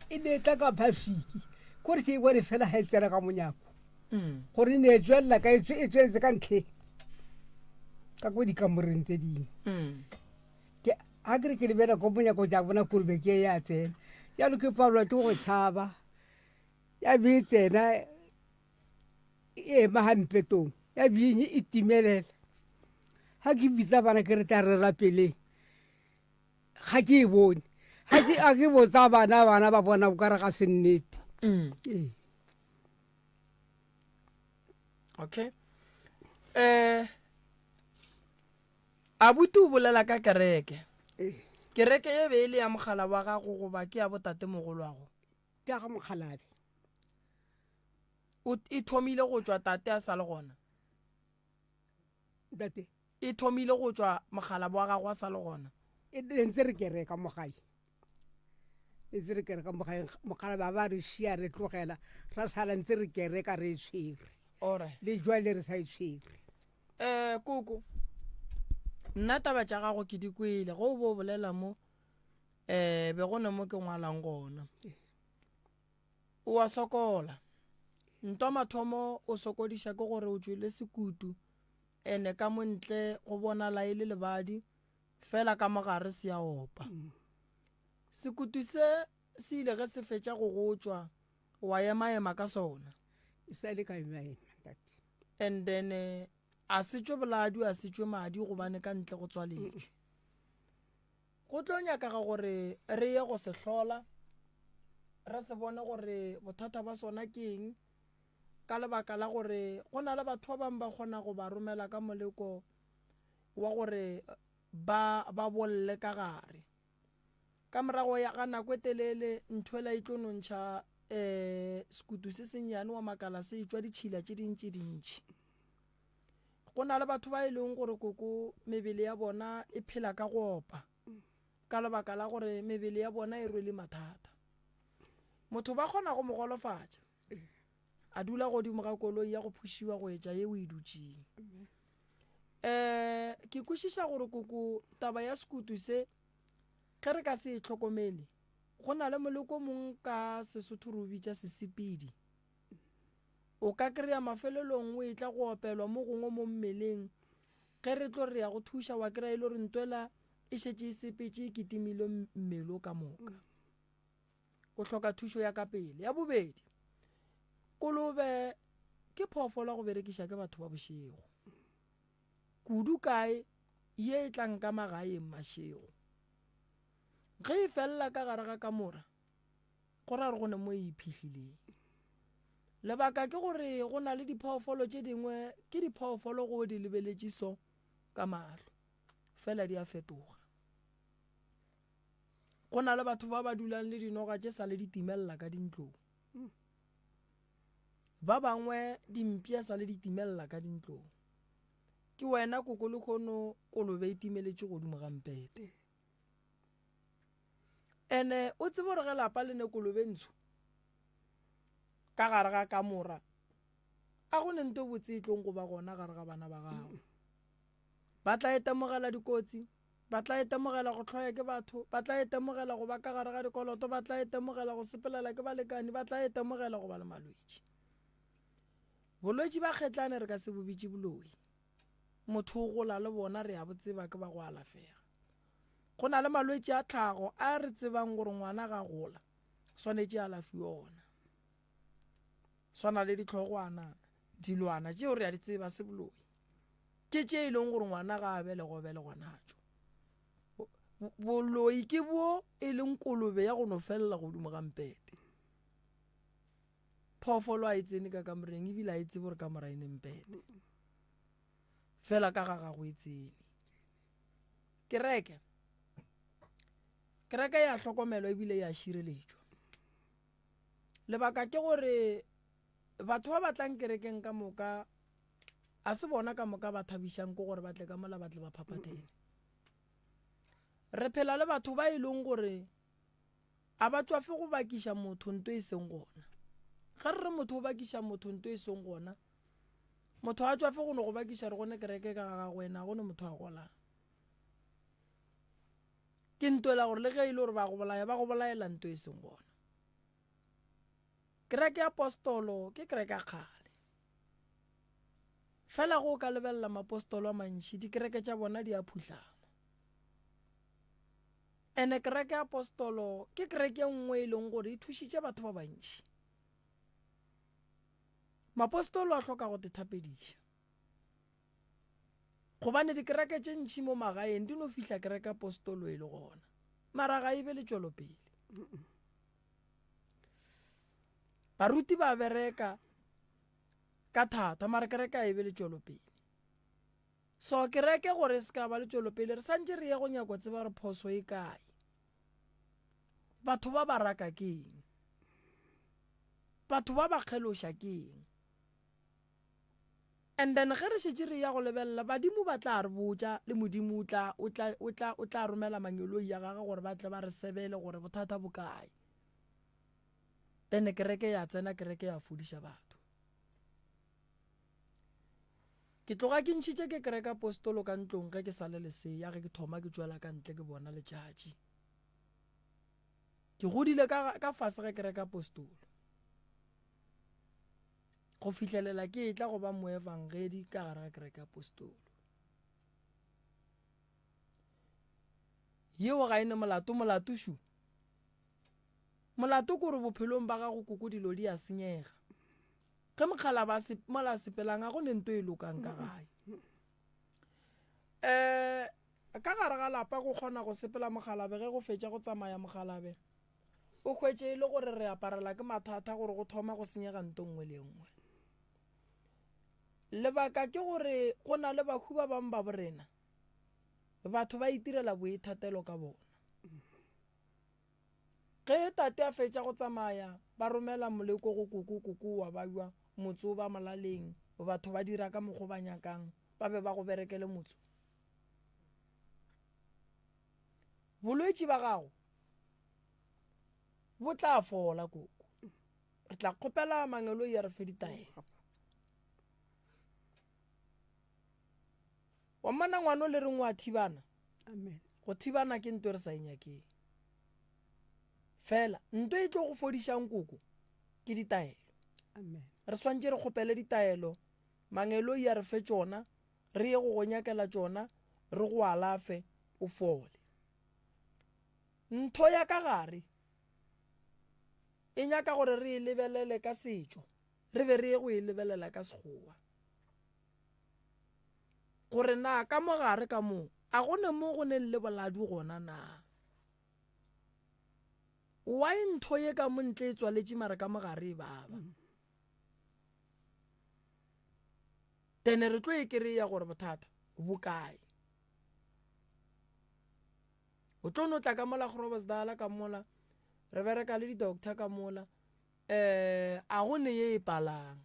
E ne e tla ka phasiki kore ke e bone fela ga e tsena ka monyako mm. gore e ne e tswelela ka e, e tsweletse ka ntlheng ka ko dikamoreng tse dingwe mm. ga ke re ke lebela ko monyako ja bona kolobe ke e ya tsena jalo ke palelwa ke go tšhaba ya be e tsena e ema gampetong ya be e timelela ga ke bitsa bana ke re tla re rapeleng ga ke e bone ga ke a ke botsa bana bana ba bona o kare ga se nnete mm. ee. okay eh abuti o bolela ka kereke ee. kereke e be e le ya mogala wa gago goba ke ya botatemogolwago Ke ya ga mokgalabje. O, e thomile go tšwa tate a sa le gona. Ntate. E thomile go tšwa mokgalabo wa gagwe a sa le gona. E ne ntse re kereka mo gae. E ntse re kereka mo gae mokgalabje a ba re šia re tlogela ra sala ntse re kereka re e tshwere. Alright. Le jwale re sa e tshwere. Eh koko. Nna taba tša gago ke di kwele ge o bo o bolela mo um be go ne mo ke ngwalang gona o a sokola ntwa mathomo o sokodiša ke gore o tšwele sekutu ene ka montle go bonala e le lebadi fela ka mogare se a opa mm. Sekutu se se ile ge se fetša go gotšwa wa emaema ka sona. E sa le ka emaema ntate. And then eh, a se tšwe boladu a se tšwe madi gobane ka ntle go tswaletšwe. Go tlo nyakaga gore re ye go se hlola re se bone gore bothata ba sona ke eng ka lebaka la gore go na le batho ba bangwe ba kgona go ba romela ka moleko wa gore ba ba bolle ka gare. Ka morago ya ga nako e telele ntho ela e tlo nontšha um sekutu se sennyane wa makala se etšwa ditšhila tše dintši dintši. Go na le batho ba e leng gore koko mebele ya bona e phela ka go opa ka lebaka la gore mebele ya bona e rwele mathata. Motho ba kgona go mo golofatša a dula godimo ga koloi ya go phušiwa go etša ye o e dutšeng. Um ke kwešiša gore koko taba ya sekutu se ge re ka se e hlokomele go na le moleko mong ka Sesotho re o bitša sesepedi. O ka kry-a mafelelong o etla go opelwa mo gongwe mo mmeleng ge re tlo re ya go thuša wa kry-a e le gore ntwela e šetše e sepetše e kitimile mmele ka moka. O hloka thušo ya ka pele. Ya bobedi, kolobe ke phoofolo ya go berekiša ke batho ba bošego. Kudu kae ye e tlang ka magaeng mašego. Ge e felela ka gare ga kamora, go ra gore go ne mo e iphihlileng. Lebaka ke gore go na le diphoofolo tše dingwe ke diphoofolo go di lebeletše so ka mahlo, fela di a fetoga. Go na le batho ba ba dulang le dinoga tše sa le di timelela ka dintlong. Ba bangwe dimpša sa le di timelela ka dintlong. Ke wena koko lekgono kolobe e timeletše godimo ga mpete. Ene o tsebe gore ge lapa le ne kolobe ntsho ka gare ga kamora a go ne nto botse e tlong go ba gona gare ga bana ba gago. Ba tla itemogela dikotsi, ba tla itemogela go hloya ke batho, ba tla itemogela go ba ka gare ga dikoloto, ba tla itemogela go sepelela ke balekani, ba tla itemogela go ba le malwetši. Bolwetši ba kgetlane re ka se bo bitše boloi. Motho o gola le bona re a bo tseba ke ba go alafega. Go na le malwetši a tlhago a re tsebang gore ngwana ga gola swanetše alafiwe ona. Swana le dihlogwana, dilwana tšeo re a di tseba se boloi. Ke tše e leng gore ngwana ga a belegwa o belegwa natšo. Boloi ke bo e leng kolobe ya go no felela godimo ga mpete. Phoofolo a e tsene ka kamoreng ebile a e tsebe gore kamora e ne mpete. Fela ka ga gago e tsene. Kereke. Kereke ya hlokomelwa ebile ya šireletšwa. Lebaka ke gore batho ba ba tlang kerekeng ka moka a se bona ka moka ba thabišang ke gore ba tle ka mola ba tle ba phaphathele. Re phela le batho ba e leng gore a ba tšwafe go bakiša motho nto e seng gona. Ge re re motho o bakiša motho nto e seng gona, motho a tšwafe go no go bakiša re gone kereke ka ga gagwe ena gone motho a golang. Ke nto ela gore le ge e le gore ba go bolaya, ba go bolaela nto e seng gona. Kereke ya apostolo ke kereke ya kgale. Fela go ka lebelela maapostolo a mantši, dikereke tša bona di a phuhlama. Ene kereke ya apostolo ke kereke e nngwe e leng gore e thušitše batho ba bantši. Maapostolo a hloka go tethapediša. Gobane dikereke tše ntši mo magaeng di no fihla kereke apostolo e le gona. Mara ga e be le tšwelopele. Baruti ba bereka ka thata mara kereke a e be le tšwelopele. So kereke gore e se ka ba le tšwelopele re santše re ye go nyako tseba gore phoso e kae. Batho ba ba raka ke eng? Batho ba ba kgeloša ke eng? And then ge re šetše re ya go lebelela, badimo ba tla re botša, le Modimo o tla, o tla, o tla, o tla romela mangeloi a gagwe gore ba tle ba re sebele gore bothata bo kae. Then kereke ya tsena, kereke ya fodiša batho. Ke tloga ke ntšhitše ke kereke apostolo ka ntlong ge ke sa le lesea, ge ke thoma ke tšwela ka ntle ke bona letšatši. Ke godile ka, ka fase ga kereke apostolo. Go fihlelela ke etla go ba moefangedi ka gare ga kereke ya apostolo. Yeo ga e ne molato, molato šu. Molato ke gore bophelong ba gago koko dilo di a senyega. Ge mokgalabje a se, mola a sepelang a go ne nto e lokang ka gae. Um ka gare ga lapa go kgona go sepela mokgalabje ge go fetša go tsamaya mokgalabje o hwetše e le gore re aparela ke mathata gore go thoma go senyega nto nngwe le nngwe. Lebaka ke gore go na le bahu ba bangwe ba borena batho ba itirela boithatelo ka bona. Ge tate a fetša go tsamaya, ba romela moleko go koko, koko wa bajwa, motse o ba molaleng, batho ba dira ka mokgo ba nyakang, ba be ba go berekele motse. Bolwetši ba gago bo tla fola koko. Re tla kgopela mangeloi a re fe ditaelo. Wa mmona ngwana o le reng wa thibana? Amen. Go thibana ke nto e re sa e nyakeng. Fela nto e tlo go fodišang koko ke ditaelo. Amen. Re swantše re kgopele ditaelo, mangeloi a re fe tšona, re ye go go nyakela tšona, re go alafe, o fole. Ntho ya ka gare e nyaka gore re e lebelele ka setšo, re be re ye go e lebelela ka Sekgowa. Gore na ka mo gare ka mo a go ne mo go neng le boladu gona na? Why ntho ye ka mo ntle e tswaletše mara ka mo gare e baba? Then re tlo e kry-a gore bothata bo kae. O tlo no tla ka mola Groblersdal ka mola re bereka le di-doctor ka mola um a go ne ye e palang.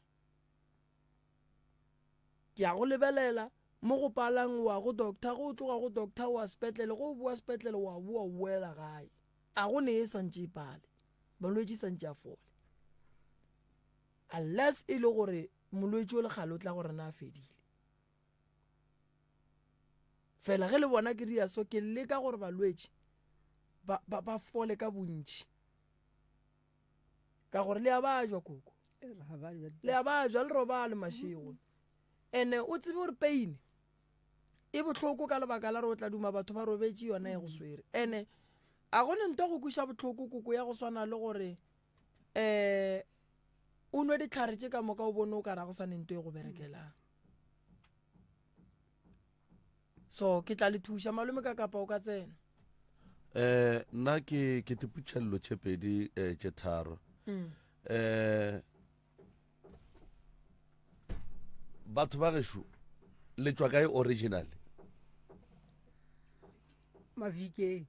Ke ya go lebelela mo go palang wa go doctor, go tloga go doctor wa sepetlele, go boa sepetlele wa boa o boela gae. A go ne e santše e pale, malwetši santše a fole. Unless e le gore molwetši o le kgale o tla go rena a fedile. Fela ge le bona ke ria so ke leka gore balwetši ba, ba, ba fole ka bontši. Ka gore le a bajwa koko. Le a bajwa le robale mašego. Ene o tsebe gore pain e bohloko ka lebaka la gore o tla duma batho ba robetše yona e go swere. Ene a go ne nto go kweša bohloko koko ya go swana le gore um o nwe ditlhare tše ka moka o bone o ka ra go sa ne nto e go berekelang. So ke tla le thuša malome ka kapa o ka tsena. Eh nna ke ke tiputšhello tše pedi eh, tše tharo. Mm. Eh batho ba gešo le tšwa kae original? Mafikeng.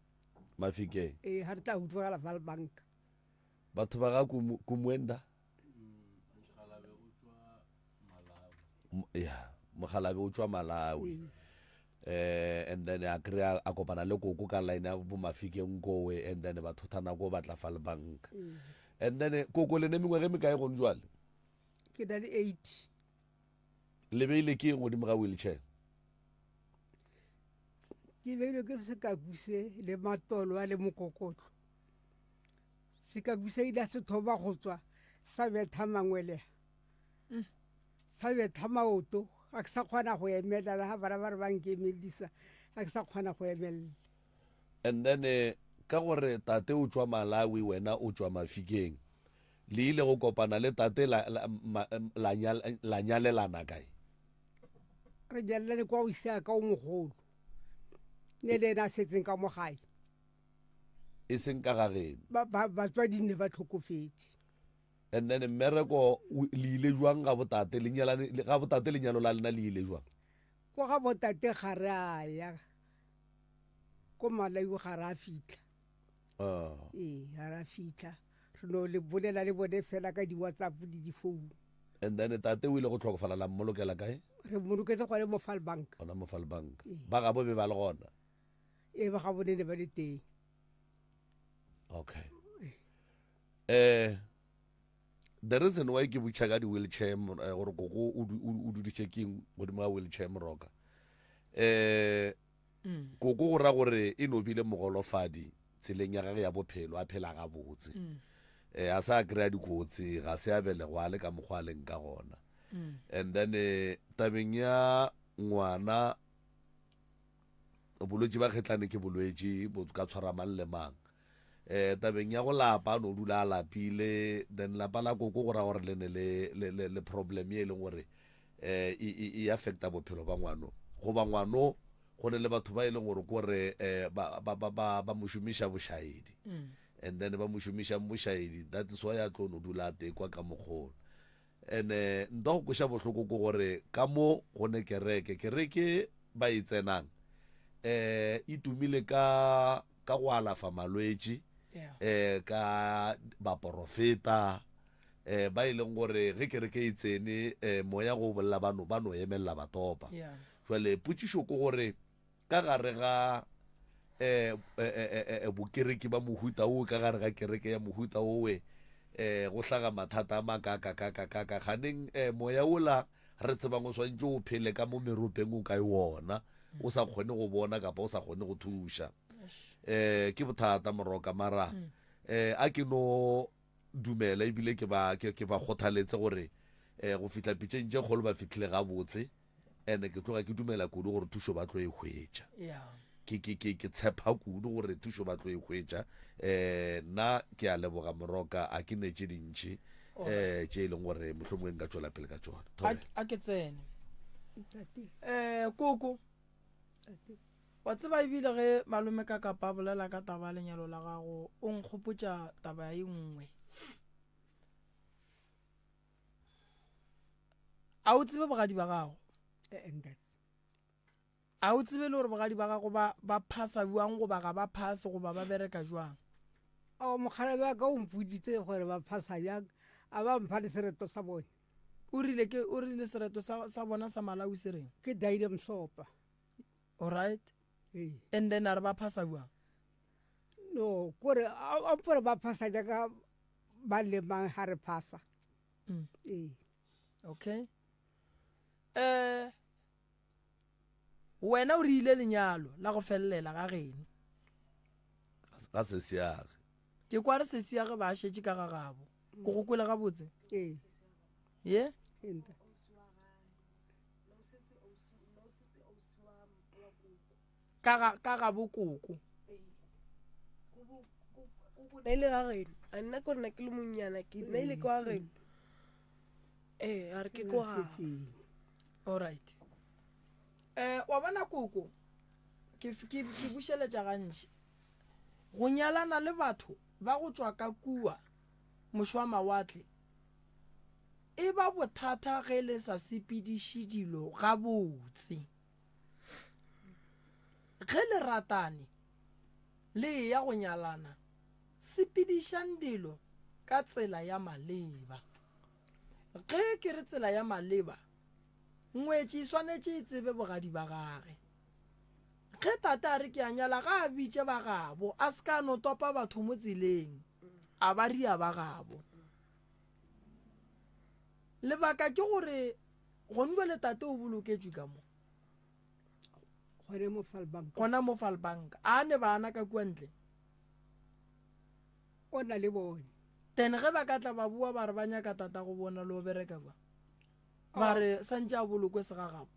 Mafikeng. Eh ha re tla utlwagala Valbank. Batho ba ga Kumwenda. Ya, mogalabe o tšwa Malawi. Mm. Eh and then a kry a kopana le koko ka line ya bo Mafikeng kowe and then ba thothana ko batla fa le banka. Mm. And then eh, koko le ne mengwaga e mekae gone jwale? Ke na le 80. Le beile ke eng godimo ga wheelchair? Ke beilwe ke sekaku se le matolo a le mokokotlo. Sekaku se ile se thoma go tswa sa betha mangwele. Mm. Sa betha maoto, ga ke sa kgona go emelela le ga bana ba re ba nkemelisa, ga ke sa kgona go emelela. And then eh, ka gore tate o tšwa Malawi wena o tšwa Mafikeng, le ile go kopana le tate la, la, ma, la, la nyalelana kae? Re nyalelane kwa o isea ka o mogolo, ne le ena a setseng ka mo gae. E seng ka ga geno. Ba, ba, batswadi ne ba tlhokofetse. And then mmereko le ile jwang ga botate le nyalane ga botate lenyalo la lena le ile jwang? Ko ga botate ga re a ya ko Malawi ga re a fitlha. Ah. Ee, ga re a fitlha. Re no le bolela le bone fela ka di-WhatsApp le di-phone. And then tate o ile go tlhokofala la mmolokela kae? Re mmoloketse gone mo Falbank. Gona mo Falbank. Ee. Ba gabo be ba le gona? Ee, ba gabo ne ba le teng. Okay. Eh the reason why ke butša ka di-wheelchair eh, gore koko o dudiše keng godimo ga wheelchair moroka eh mm. koko go ra gore e no bile mogolofadi tseleng ya gage ya bophelo a phela gabotse mm. eh a sa kry-a dikotsi ga se a belegwa a le ka mokgwa a leng ka gona mm. and then eh, tabeng ya ngwana bolwetši ba kgetlane ke bolwetši bo ka tshwara mang le mang. Um tabeng ya go lapa, a no dula a lapile, then lapa la koko go ra gore le ne le, le, le, le problem ye e leng gore um e, e, e affecta bophelo ba ngwano. Goba ngwano go ne le batho ba e leng gore kore um ba, ba, ba, ba, ba mo šomiša bošaedi. And then ba mo šomišang bošaedi, that is why a tlo no dula a tekwa ka mokgola. Ene ntwa go kweša bohloko ke gore ka mo go ne kereke, kereke ba e tsenang um e tumile ka ka go alafa malwetši um ka baporofeta um ba e leng gore ge kereke e tsene um moya go bolela ba no ba no emelela ba topa. Jwale potšišo ke gore ka gare ga eh, eh, eh, bokereke ba mohuta owe, ka gare ga kereke ya mohuta owe, eh, go hlaga mathata a makakakakakaka. Ganeng eh, moya ola re tsebang o swantše o phele ka mo meropeng o kae wona, o sa kgone go bona kapa o sa kgone go thuša. Eh, ke bothata moroka mara eh, a ke no dumela ebile ke ba ke, ke ba kgothaletse gore eh, go fihla pitšeng tše kgolo ba fihlile gabotse. Ene ke tloga ke dumela kudu gore thušo ba tlo e hwetša. Ke, ke, ke, ke tshepa kudu gore thušo ba tlo e hwetša. Eh, nna ke a leboga Moroka, a ke ne tše dintši eh tše e leng gore mohlomongwe nka tšwela pele ka tšona. A, a ke tsene. Eh, koko. Wa tseba ebile ge malome ka kapa a bolela ka taba ya lenyalo la gago, o nkgopotša taba e nngwe. A o tsebe bogadi ba gago? Eh, A o tsebe le gore bogadi ba gago ba ba phasa jwang goba ga ba phase goba ba bereka jwang? Ao mokgalabje wa ka o mpoditse gore ba phasa jang, a ba mpha le sereto sa bone. O rile ke o rile sereto sa sa bona sa Malawi se reng? Ke Daile Msopa. Alright. Ee. And then a re ba phasa jwang? No, kore a mpore ba phasa jaaka ba lemang ha re phasa. Mm. Ee. Okay. Eh wena o rile lenyalo la go felelela ga geno. Ga sesiage. Ke kwa re sesiage ba šetše ka ga gabo. Ko go kwele gabotse? Ee. Ye? Ka ga ka ga bokoko. Na ile ga geno a nna ko nna ke le monnyana ke nna ile kwa geno ee a re ke ko ga Alright. Eh wa bona koko ke ke ke bušeletša gantši. Go nyalana le batho ba go tšwa ka kua mošwa mawatle e ba bothata ge le sa sepediše dilo gabotse. Ge le ratane le eya go nyalana, sepedišang dilo ka tsela ya maleba. Ge ke re tsela ya maleba, ngwetši e swanetše e tsebe bogadi ba gage. Ge tate a re ke a nyala, ga a bitše ba gabo, a se ka a no topa batho mo tseleng, a ba ria ba gabo. Lebaka ke gore gone jwale tate o boloketšwe ka mo. Gone mo Falbank. Gona mo Falbank. A ne bana ka kua ntle? O na le bone. Then ge ba ka tla ba boa ba re ba nyaka tata go bona le o bereka kwa. Ba re santše a bolokwe segagabo.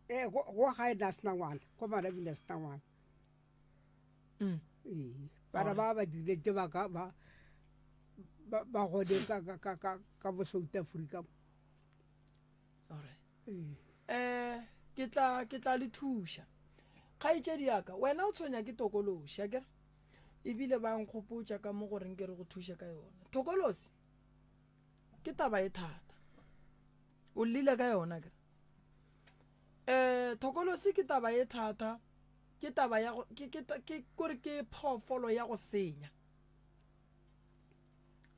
Eh go go gae na sena ngwana, ko Malawi na sena ngwana. Mm. Ee, bana ba ba dirile tše ba ka ba ba ba gone ka ka ka ka ka bo South Africa. Alright. Eh ke tla ke tla le thuša. Kgaetšedi ya ka, wena o tshwenya ke tokološi, akere? Ebile ba nkgopotša ka mo goreng ke re go thuše ka yona. Tokolosi ke taba e thata. O llile ka yona akere? Eh tokolosi ke taba e thata. Ke taba ya go ke ke ke kore ke phoofolo ya go senya.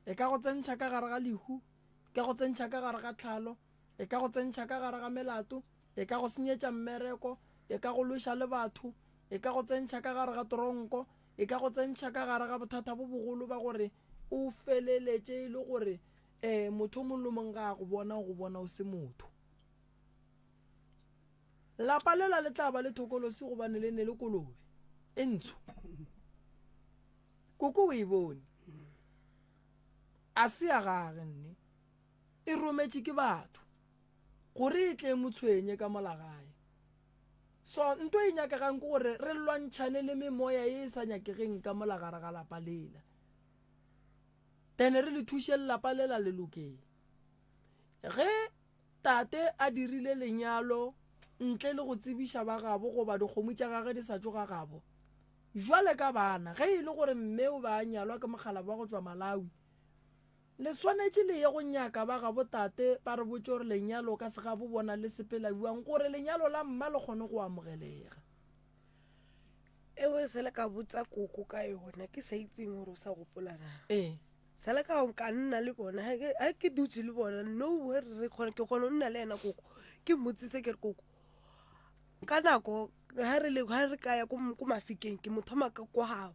E ka go tsentšha ka gare ga lehu, e ka go tsentšha ka gare ga tlhalo, e ka go tsentšha ka gare ga melato, e ka go senyetša mmereko, e ka go lweša le batho, e ka go tsentšha ka gare ga toronko, e ka go tsentšha ka gare ga bothata bo bogolo ba gore o feleletše e le gore um motho o mongwe le mongwe ga a go bona o go bona o se motho. Lapa lela le tla ba le thokolosi gobane le ne le kolobe e ntsho. Koko o e bone. A se ya gage nne. E rometše ke batho gore e tle e mo tshwenye ka mola gae. So nto e nyakegang ke gore re lwantšhane le memoya ye e sa nyakegeng ka mola gare ga lapa lela. Then re le thuše lelapa lela le lokeng. Ge tate a dirile lenyalo ntle le go tsebiša ba gabo goba dikgomo tša gage di sa tšo ga gabo, jwale ka bana, ge e le gore mme o be a nyalwa ke mokgalabje wa go tšwa Malawi, Le swanetše le ye go nyaka ba gabo tate ba re botše gore lenyalo ka segabo bona le sepela bjang gore lenyalo la mma le kgone go amogelega. Ewe sele ka botsa koko ka yona ke sa itseng gore o sa gopola na. Ee. Sele ka ka nna le bona ha ke ha ke dutse le bona no way re kgona ke kgona go nna le yena koko ke mmotsise ke re koko ka nako ha re le ha re ka ya ko ko mafikeng ke mo thoma ka kwa gabo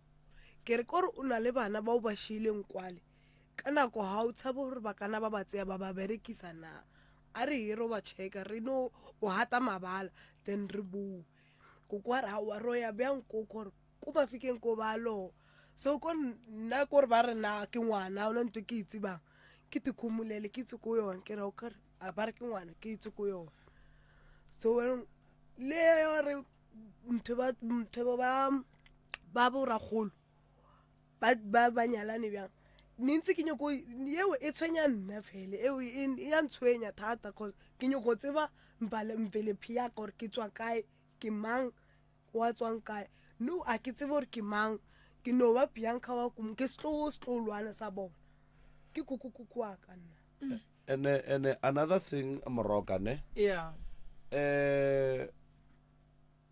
ke re kore o na le bana bao ba šiileng kwale Ka nako ga o tshabe gore ba kana ba ba tseya ba ba berekisa na? A re ye ro ba checka re no o hata mabala then re bowe. Koko a re aowa ro ya bjang ko kore ko mafikeng ko ba lowa. So ko nna kore ba re na ke ngwana ga ona ntho ke e tsebang ke tikhomolele ke itse ko yona ke re okare a ba re ke ngwana ke itse ko yona. So le re ntho ba ntho ba ba borakgolo ba ba ba nyalane bjang ne ntse ke nyoko yeo e tshwenya nna fele eo e e ya ntshwenya thata cause ke nyoko tseba mpale mpelephi ya ka gore ke tswa kae ke mang wa tswang kae no a ke tsebe gore ke mang ke no ba bianca wa kumo ke setlogo setlogolwana sa bona ke kuku kuku wa ka nna ene ene another thing moroka ne yeah eh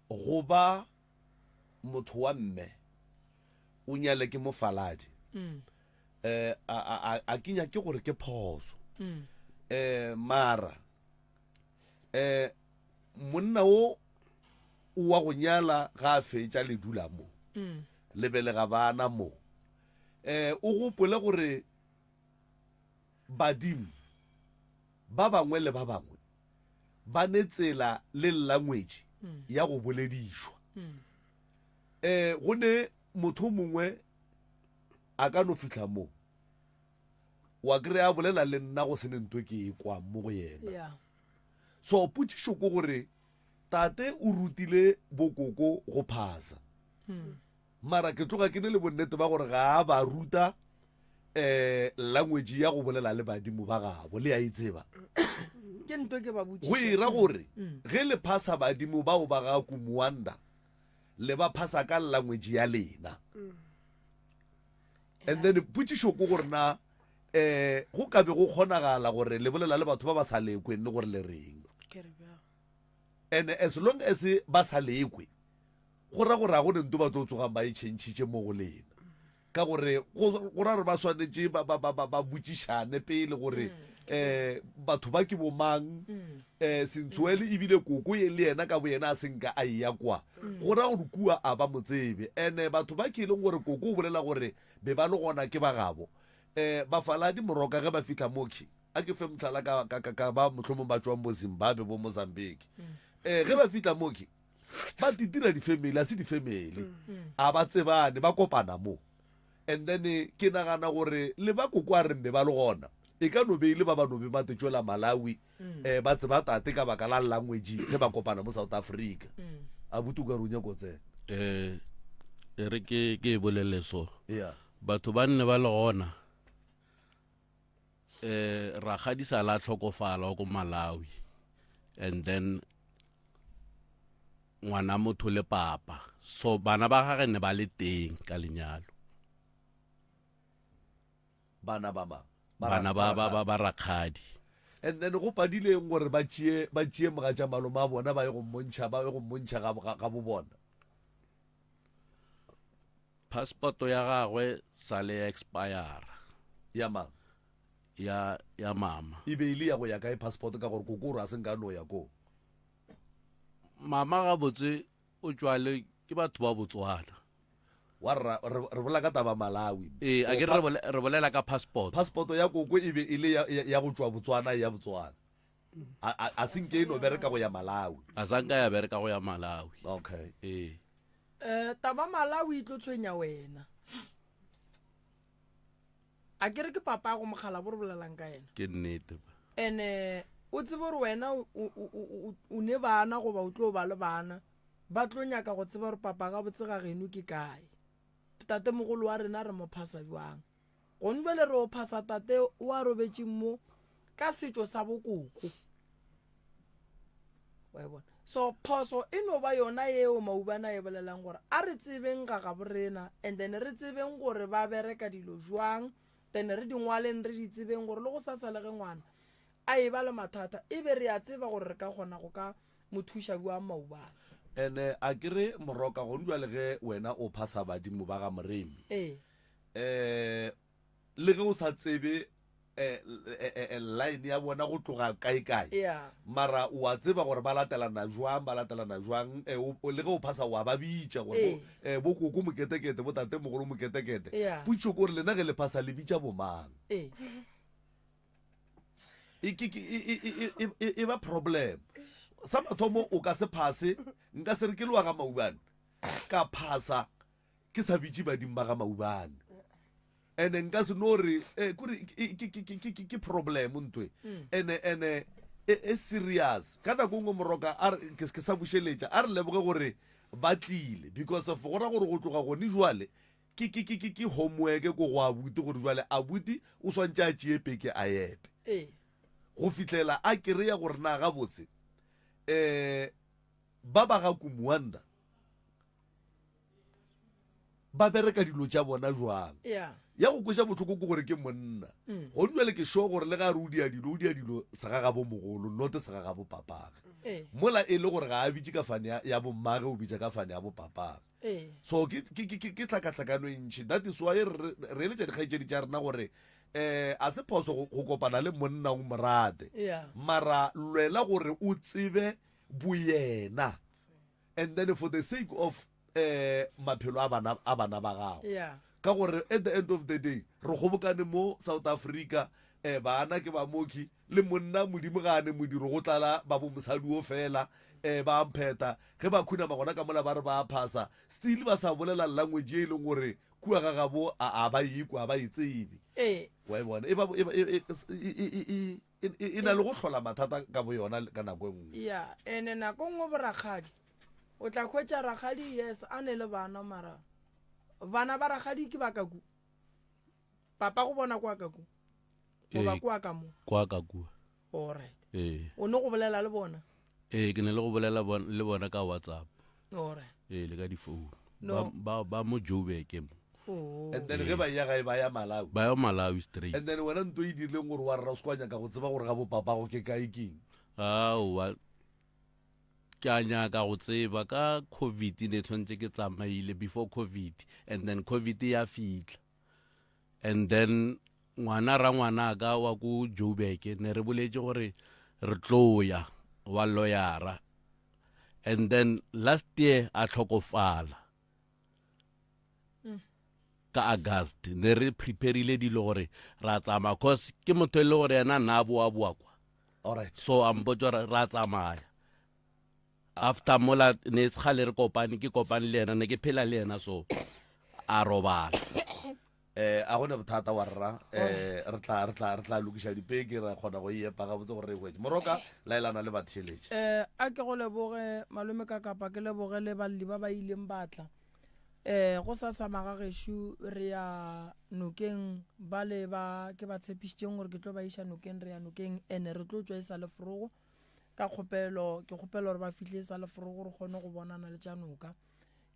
go ba motho wa mme o nyale ke mofaladi mm. eh a a a ke nyake gore ke phoso mm. eh mara eh monna o o wa go nyala ga a fetša le dula mo mm. le belega bana mo eh o gopole gore badimo ba bangwe le ba bangwe ba ne tsela le language mm. ya go boledišwa mm. eh go ne motho mongwe a ka no fihla mo wa kry a bolela le nna go sene nto ke e kwang mo go yena yeah. so potšišo ko gore tate o rutile bokoko go phasa mm. Mara ke tloga ke ne le bonnete ba gore ga a ba ruta um language ya go bolela le badimo ba gabo le a e tseba ke nto ke ba botšiša go e ra gore mm. ge le phasa badimo bao ba ga kumuanda le ba phasa ka language ya lena mm. and then potšišo ko gore na um go ka be go kgonagala gore le bolela le batho ba ba sa lekweng le gore le reng and as long as ba sa lekwe Go ra gore ga go ne nto ba tlo tsogang ba e tšhentšhitše mo go lena. Ka gore go ra gore ba swanetše ba, ba, ba, ba, ba botšišane pele gore um batho ba ke bomang. Um Sentsoele ebile koko ye le yena ka boyena a se nka a eya kwa. Go ra gore kua a ba mo tsebe. And-e batho ba ke e leng gore koko o bolela gore be ba le gona ke ba gabo. Um bafaladi moroka ge ba fihla mokhi, a ke fe mohlala ka, ka, ka, ka ba mohlomong ba tšwang bo Zimbabwe bo Mozambique. Um ge ba fihla mokhi, ba titira difemeli a se difemeli mm. a ba tsebane ba kopana mo and then eh, ke nagana gore le ba koko a reng be ba le gona e ka no be e le ba ba no be ba tetswela malawi um ba tseba tate ka baka la language ge ba kopana mo south africa mm. a buti o ka re o nyako tsena um e re ke ke e bolele so yeah batho ba nne ba le gona eh rakgadi sa la tlhokofala ko Malawi and then ngwana motho le papa so bana ba gage ne ba le teng ka lenyalo bana ba mang bana ba ba ba ba rakgadi and then go padileng gore ba tšee ba tšee mogatša malome a bona ba ye go mmontšha ba ye go mmontšha ga ga bo bona Passport ya gagwe sa le expire. Ya mang? Ya ya mama. E be e le ya go ya kae passport ka gore koko o re a se nka no ya koo. Mama gabotse o tšwa le ke batho ba Botswana. Wa rra re re bolela ka taba Malawi. Ee, a ke re re bolela ka passport. Passport ya koko e be e le ya ya go tšwa Botswana ya Botswana. A a a se nke e no bereka go ya Malawi. A sa nka ya bereka go ya Malawi. Okay. Ee. Eh, taba Malawi e tlo tshwenya wena. A ke re ke papa go mogala bo re bolelang ka yena. Ke nnete ba. Ene o tsebe gore wena o ne bana goba o tlo ba le bana. Ba tlo nyaka go tseba gore papa gabotse ga geno ke kae. Tatemogolo wa rena re mo phasa bjang. Gone bjale re o phasa tate o a robetšeng mo ka setšo sa bokoko. Wa e bona? So phoso e no ba yona yeo Maubane a e bolelang gore a re tsebeng ga gabo rena and then re tsebeng gore ba bereka dilo jwang then re di ngwaleng re di tsebeng gore le go sasa le ge ngwana a e ba le mathata e be re a tseba gore re ka kgona go ka mo thuša bjang Maubane. Ene a ke re Moroka gone bjale ge wena o phasa badimo ba ga Moremi Ee. eh le ge o sa tsebe eh, eh, eh, eh, line ya bona go tloga kae kae Yeah. mara o a tseba gore ba latelana jwang ba latelana jwang eh, o- o- le ge o phasa wa ba bitša gore bo- eh, bo koko moketekete bo tate mogolo moketekete Yeah. potšo ke gore lena ge le phasa le bitša bomang Ee. e, ke- ke- e, e, e, e, e, e ba problem sa mathomo o ka se phase nka se re ke le wa ga maubane ka phasa ke sa bitše badimo ba ga maubane ene nka se no re eh, kore ke problem ntwe mm. ene ene e, e serious ka nako nngwe moroka a ke ke sa bušeletša a re leboge gore ba tlile because of go ra gore go tloga gone jwale ke ke ke ke ke homework ko go abuti gore jwale abuti o swantse a tšee peke a epe ee. go fihlela a kry-a gore na gabotse um ba ba ga kumuanda ba bereka dilo tša bona jwang yeah. ya go kweša bohloko ke gore ke monna mm. go jale ke sure gore le ga re o dia dilo o dia dilo segagabo mogolo note segagabo papage eh. mola e le gore ga a bitše ka fane ya, ya bommage o bitša ka fane ya bopapage eh. so ke, ke, ke, ke, ke tlhakatlhakano e ntšhi that is why re re eletša dikgaetšedi tša rena gore eh a se phoso go, go kopana le monna o morate yeah. mara lwela gore o tsebe boyena and then for the sake of eh maphelo a bana a bana ba gago yeah. ka gore at the end of the day re kgobokane mo south africa eh bana ke ba moki le monna modimo ga ane modiro go tlala ba bo mosadi o fela eh ba mpheta ge ba khunama gona ka mola ba re ba phasa still ba sa bolela language e leng gore kua ga gabo a a ba ikwa a ba e tsebe ee wa e bona e ba e, e, e, e, e, e, e na le go hlola mathata ka bo yona ka nako e nngwe ya ene nako nngwe borakgadi o tla hwetša rakgadi yes a ne le bana mara bana ba rakgadi ke ba ka ku papa go bona kwa ka ku goba Ee. kwa ka mo kwa ka kua alright ee o ne go bolela le bona ee ke ne le go bolela bon- le bona ka whatsapp alright ee le ka difounu No. ba, ba, ba mo joburg mo Oh. and then ge ba ya gae ba ya malawi ba ya malawi straight and then wena nto e dirileng gore wa rra o se kwa nyaka go tseba gore ga bopapago ke kae keng aowa ke a nyaka go tseba ka covid ne tshwanetse ke tsamaile before covid and then covid ya fitlha and then ngwana ra ngwanaka wa ko joburg ne re boletse gore re tlo ya wa loyara and then last year a tlhokofala ka august ne re preparile dilo gore ra tsamaya cause ke motho e le gore yena nna a boa boa kwa alright so a mpotsa gore ra tsamaya after mola ne se kgale re kopane ke kopane le yena ne ke phela le yena so a robala eh a gone bothata wa rra eh re tla re tla re tla lokiša dipeke ra kgona go e epa gabotse gore re e hwetše moroka laelana le batheeletši eh a ke go leboge malome ka kapa ke leboge le balli ba ba ileng ba tla eh go sa sa magagešu re ya nokeng ba le ba ke ba tshepišitšeng gore ke tlo ba iša nokeng re ya nokeng ene re tlo tšwa e sa le forogo ka kgopelo ke kgopela gore ba fihle e sa le forogo re kgone go bonana le tša noka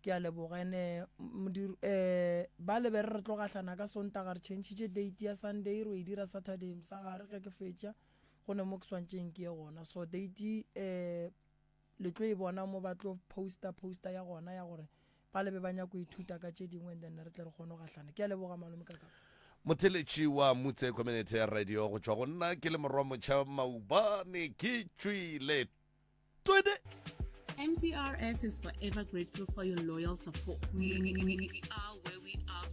Ke a leboga. Ene modiro eh ba le be re re tlo gahlana ka Sontaga re changitše date ya Sunday ro e dira Saturday mosegare ge ke fetša go ne mo ke swantšeng ke ye gona. So date eh le tlo e bona mo ba tlo poster poster ya gona ya gore ba le be ba nyako ithuta ka tše dingwe and then re tle re kgone go gahlana. Ke a leboga malome ka ka. Motheletši wa Mutse Community Radio go tšwa go nna ke le morwa motšha maubane ke tšwile Twede. MCRS is forever grateful for your loyal support. We, we, we, we are where we are.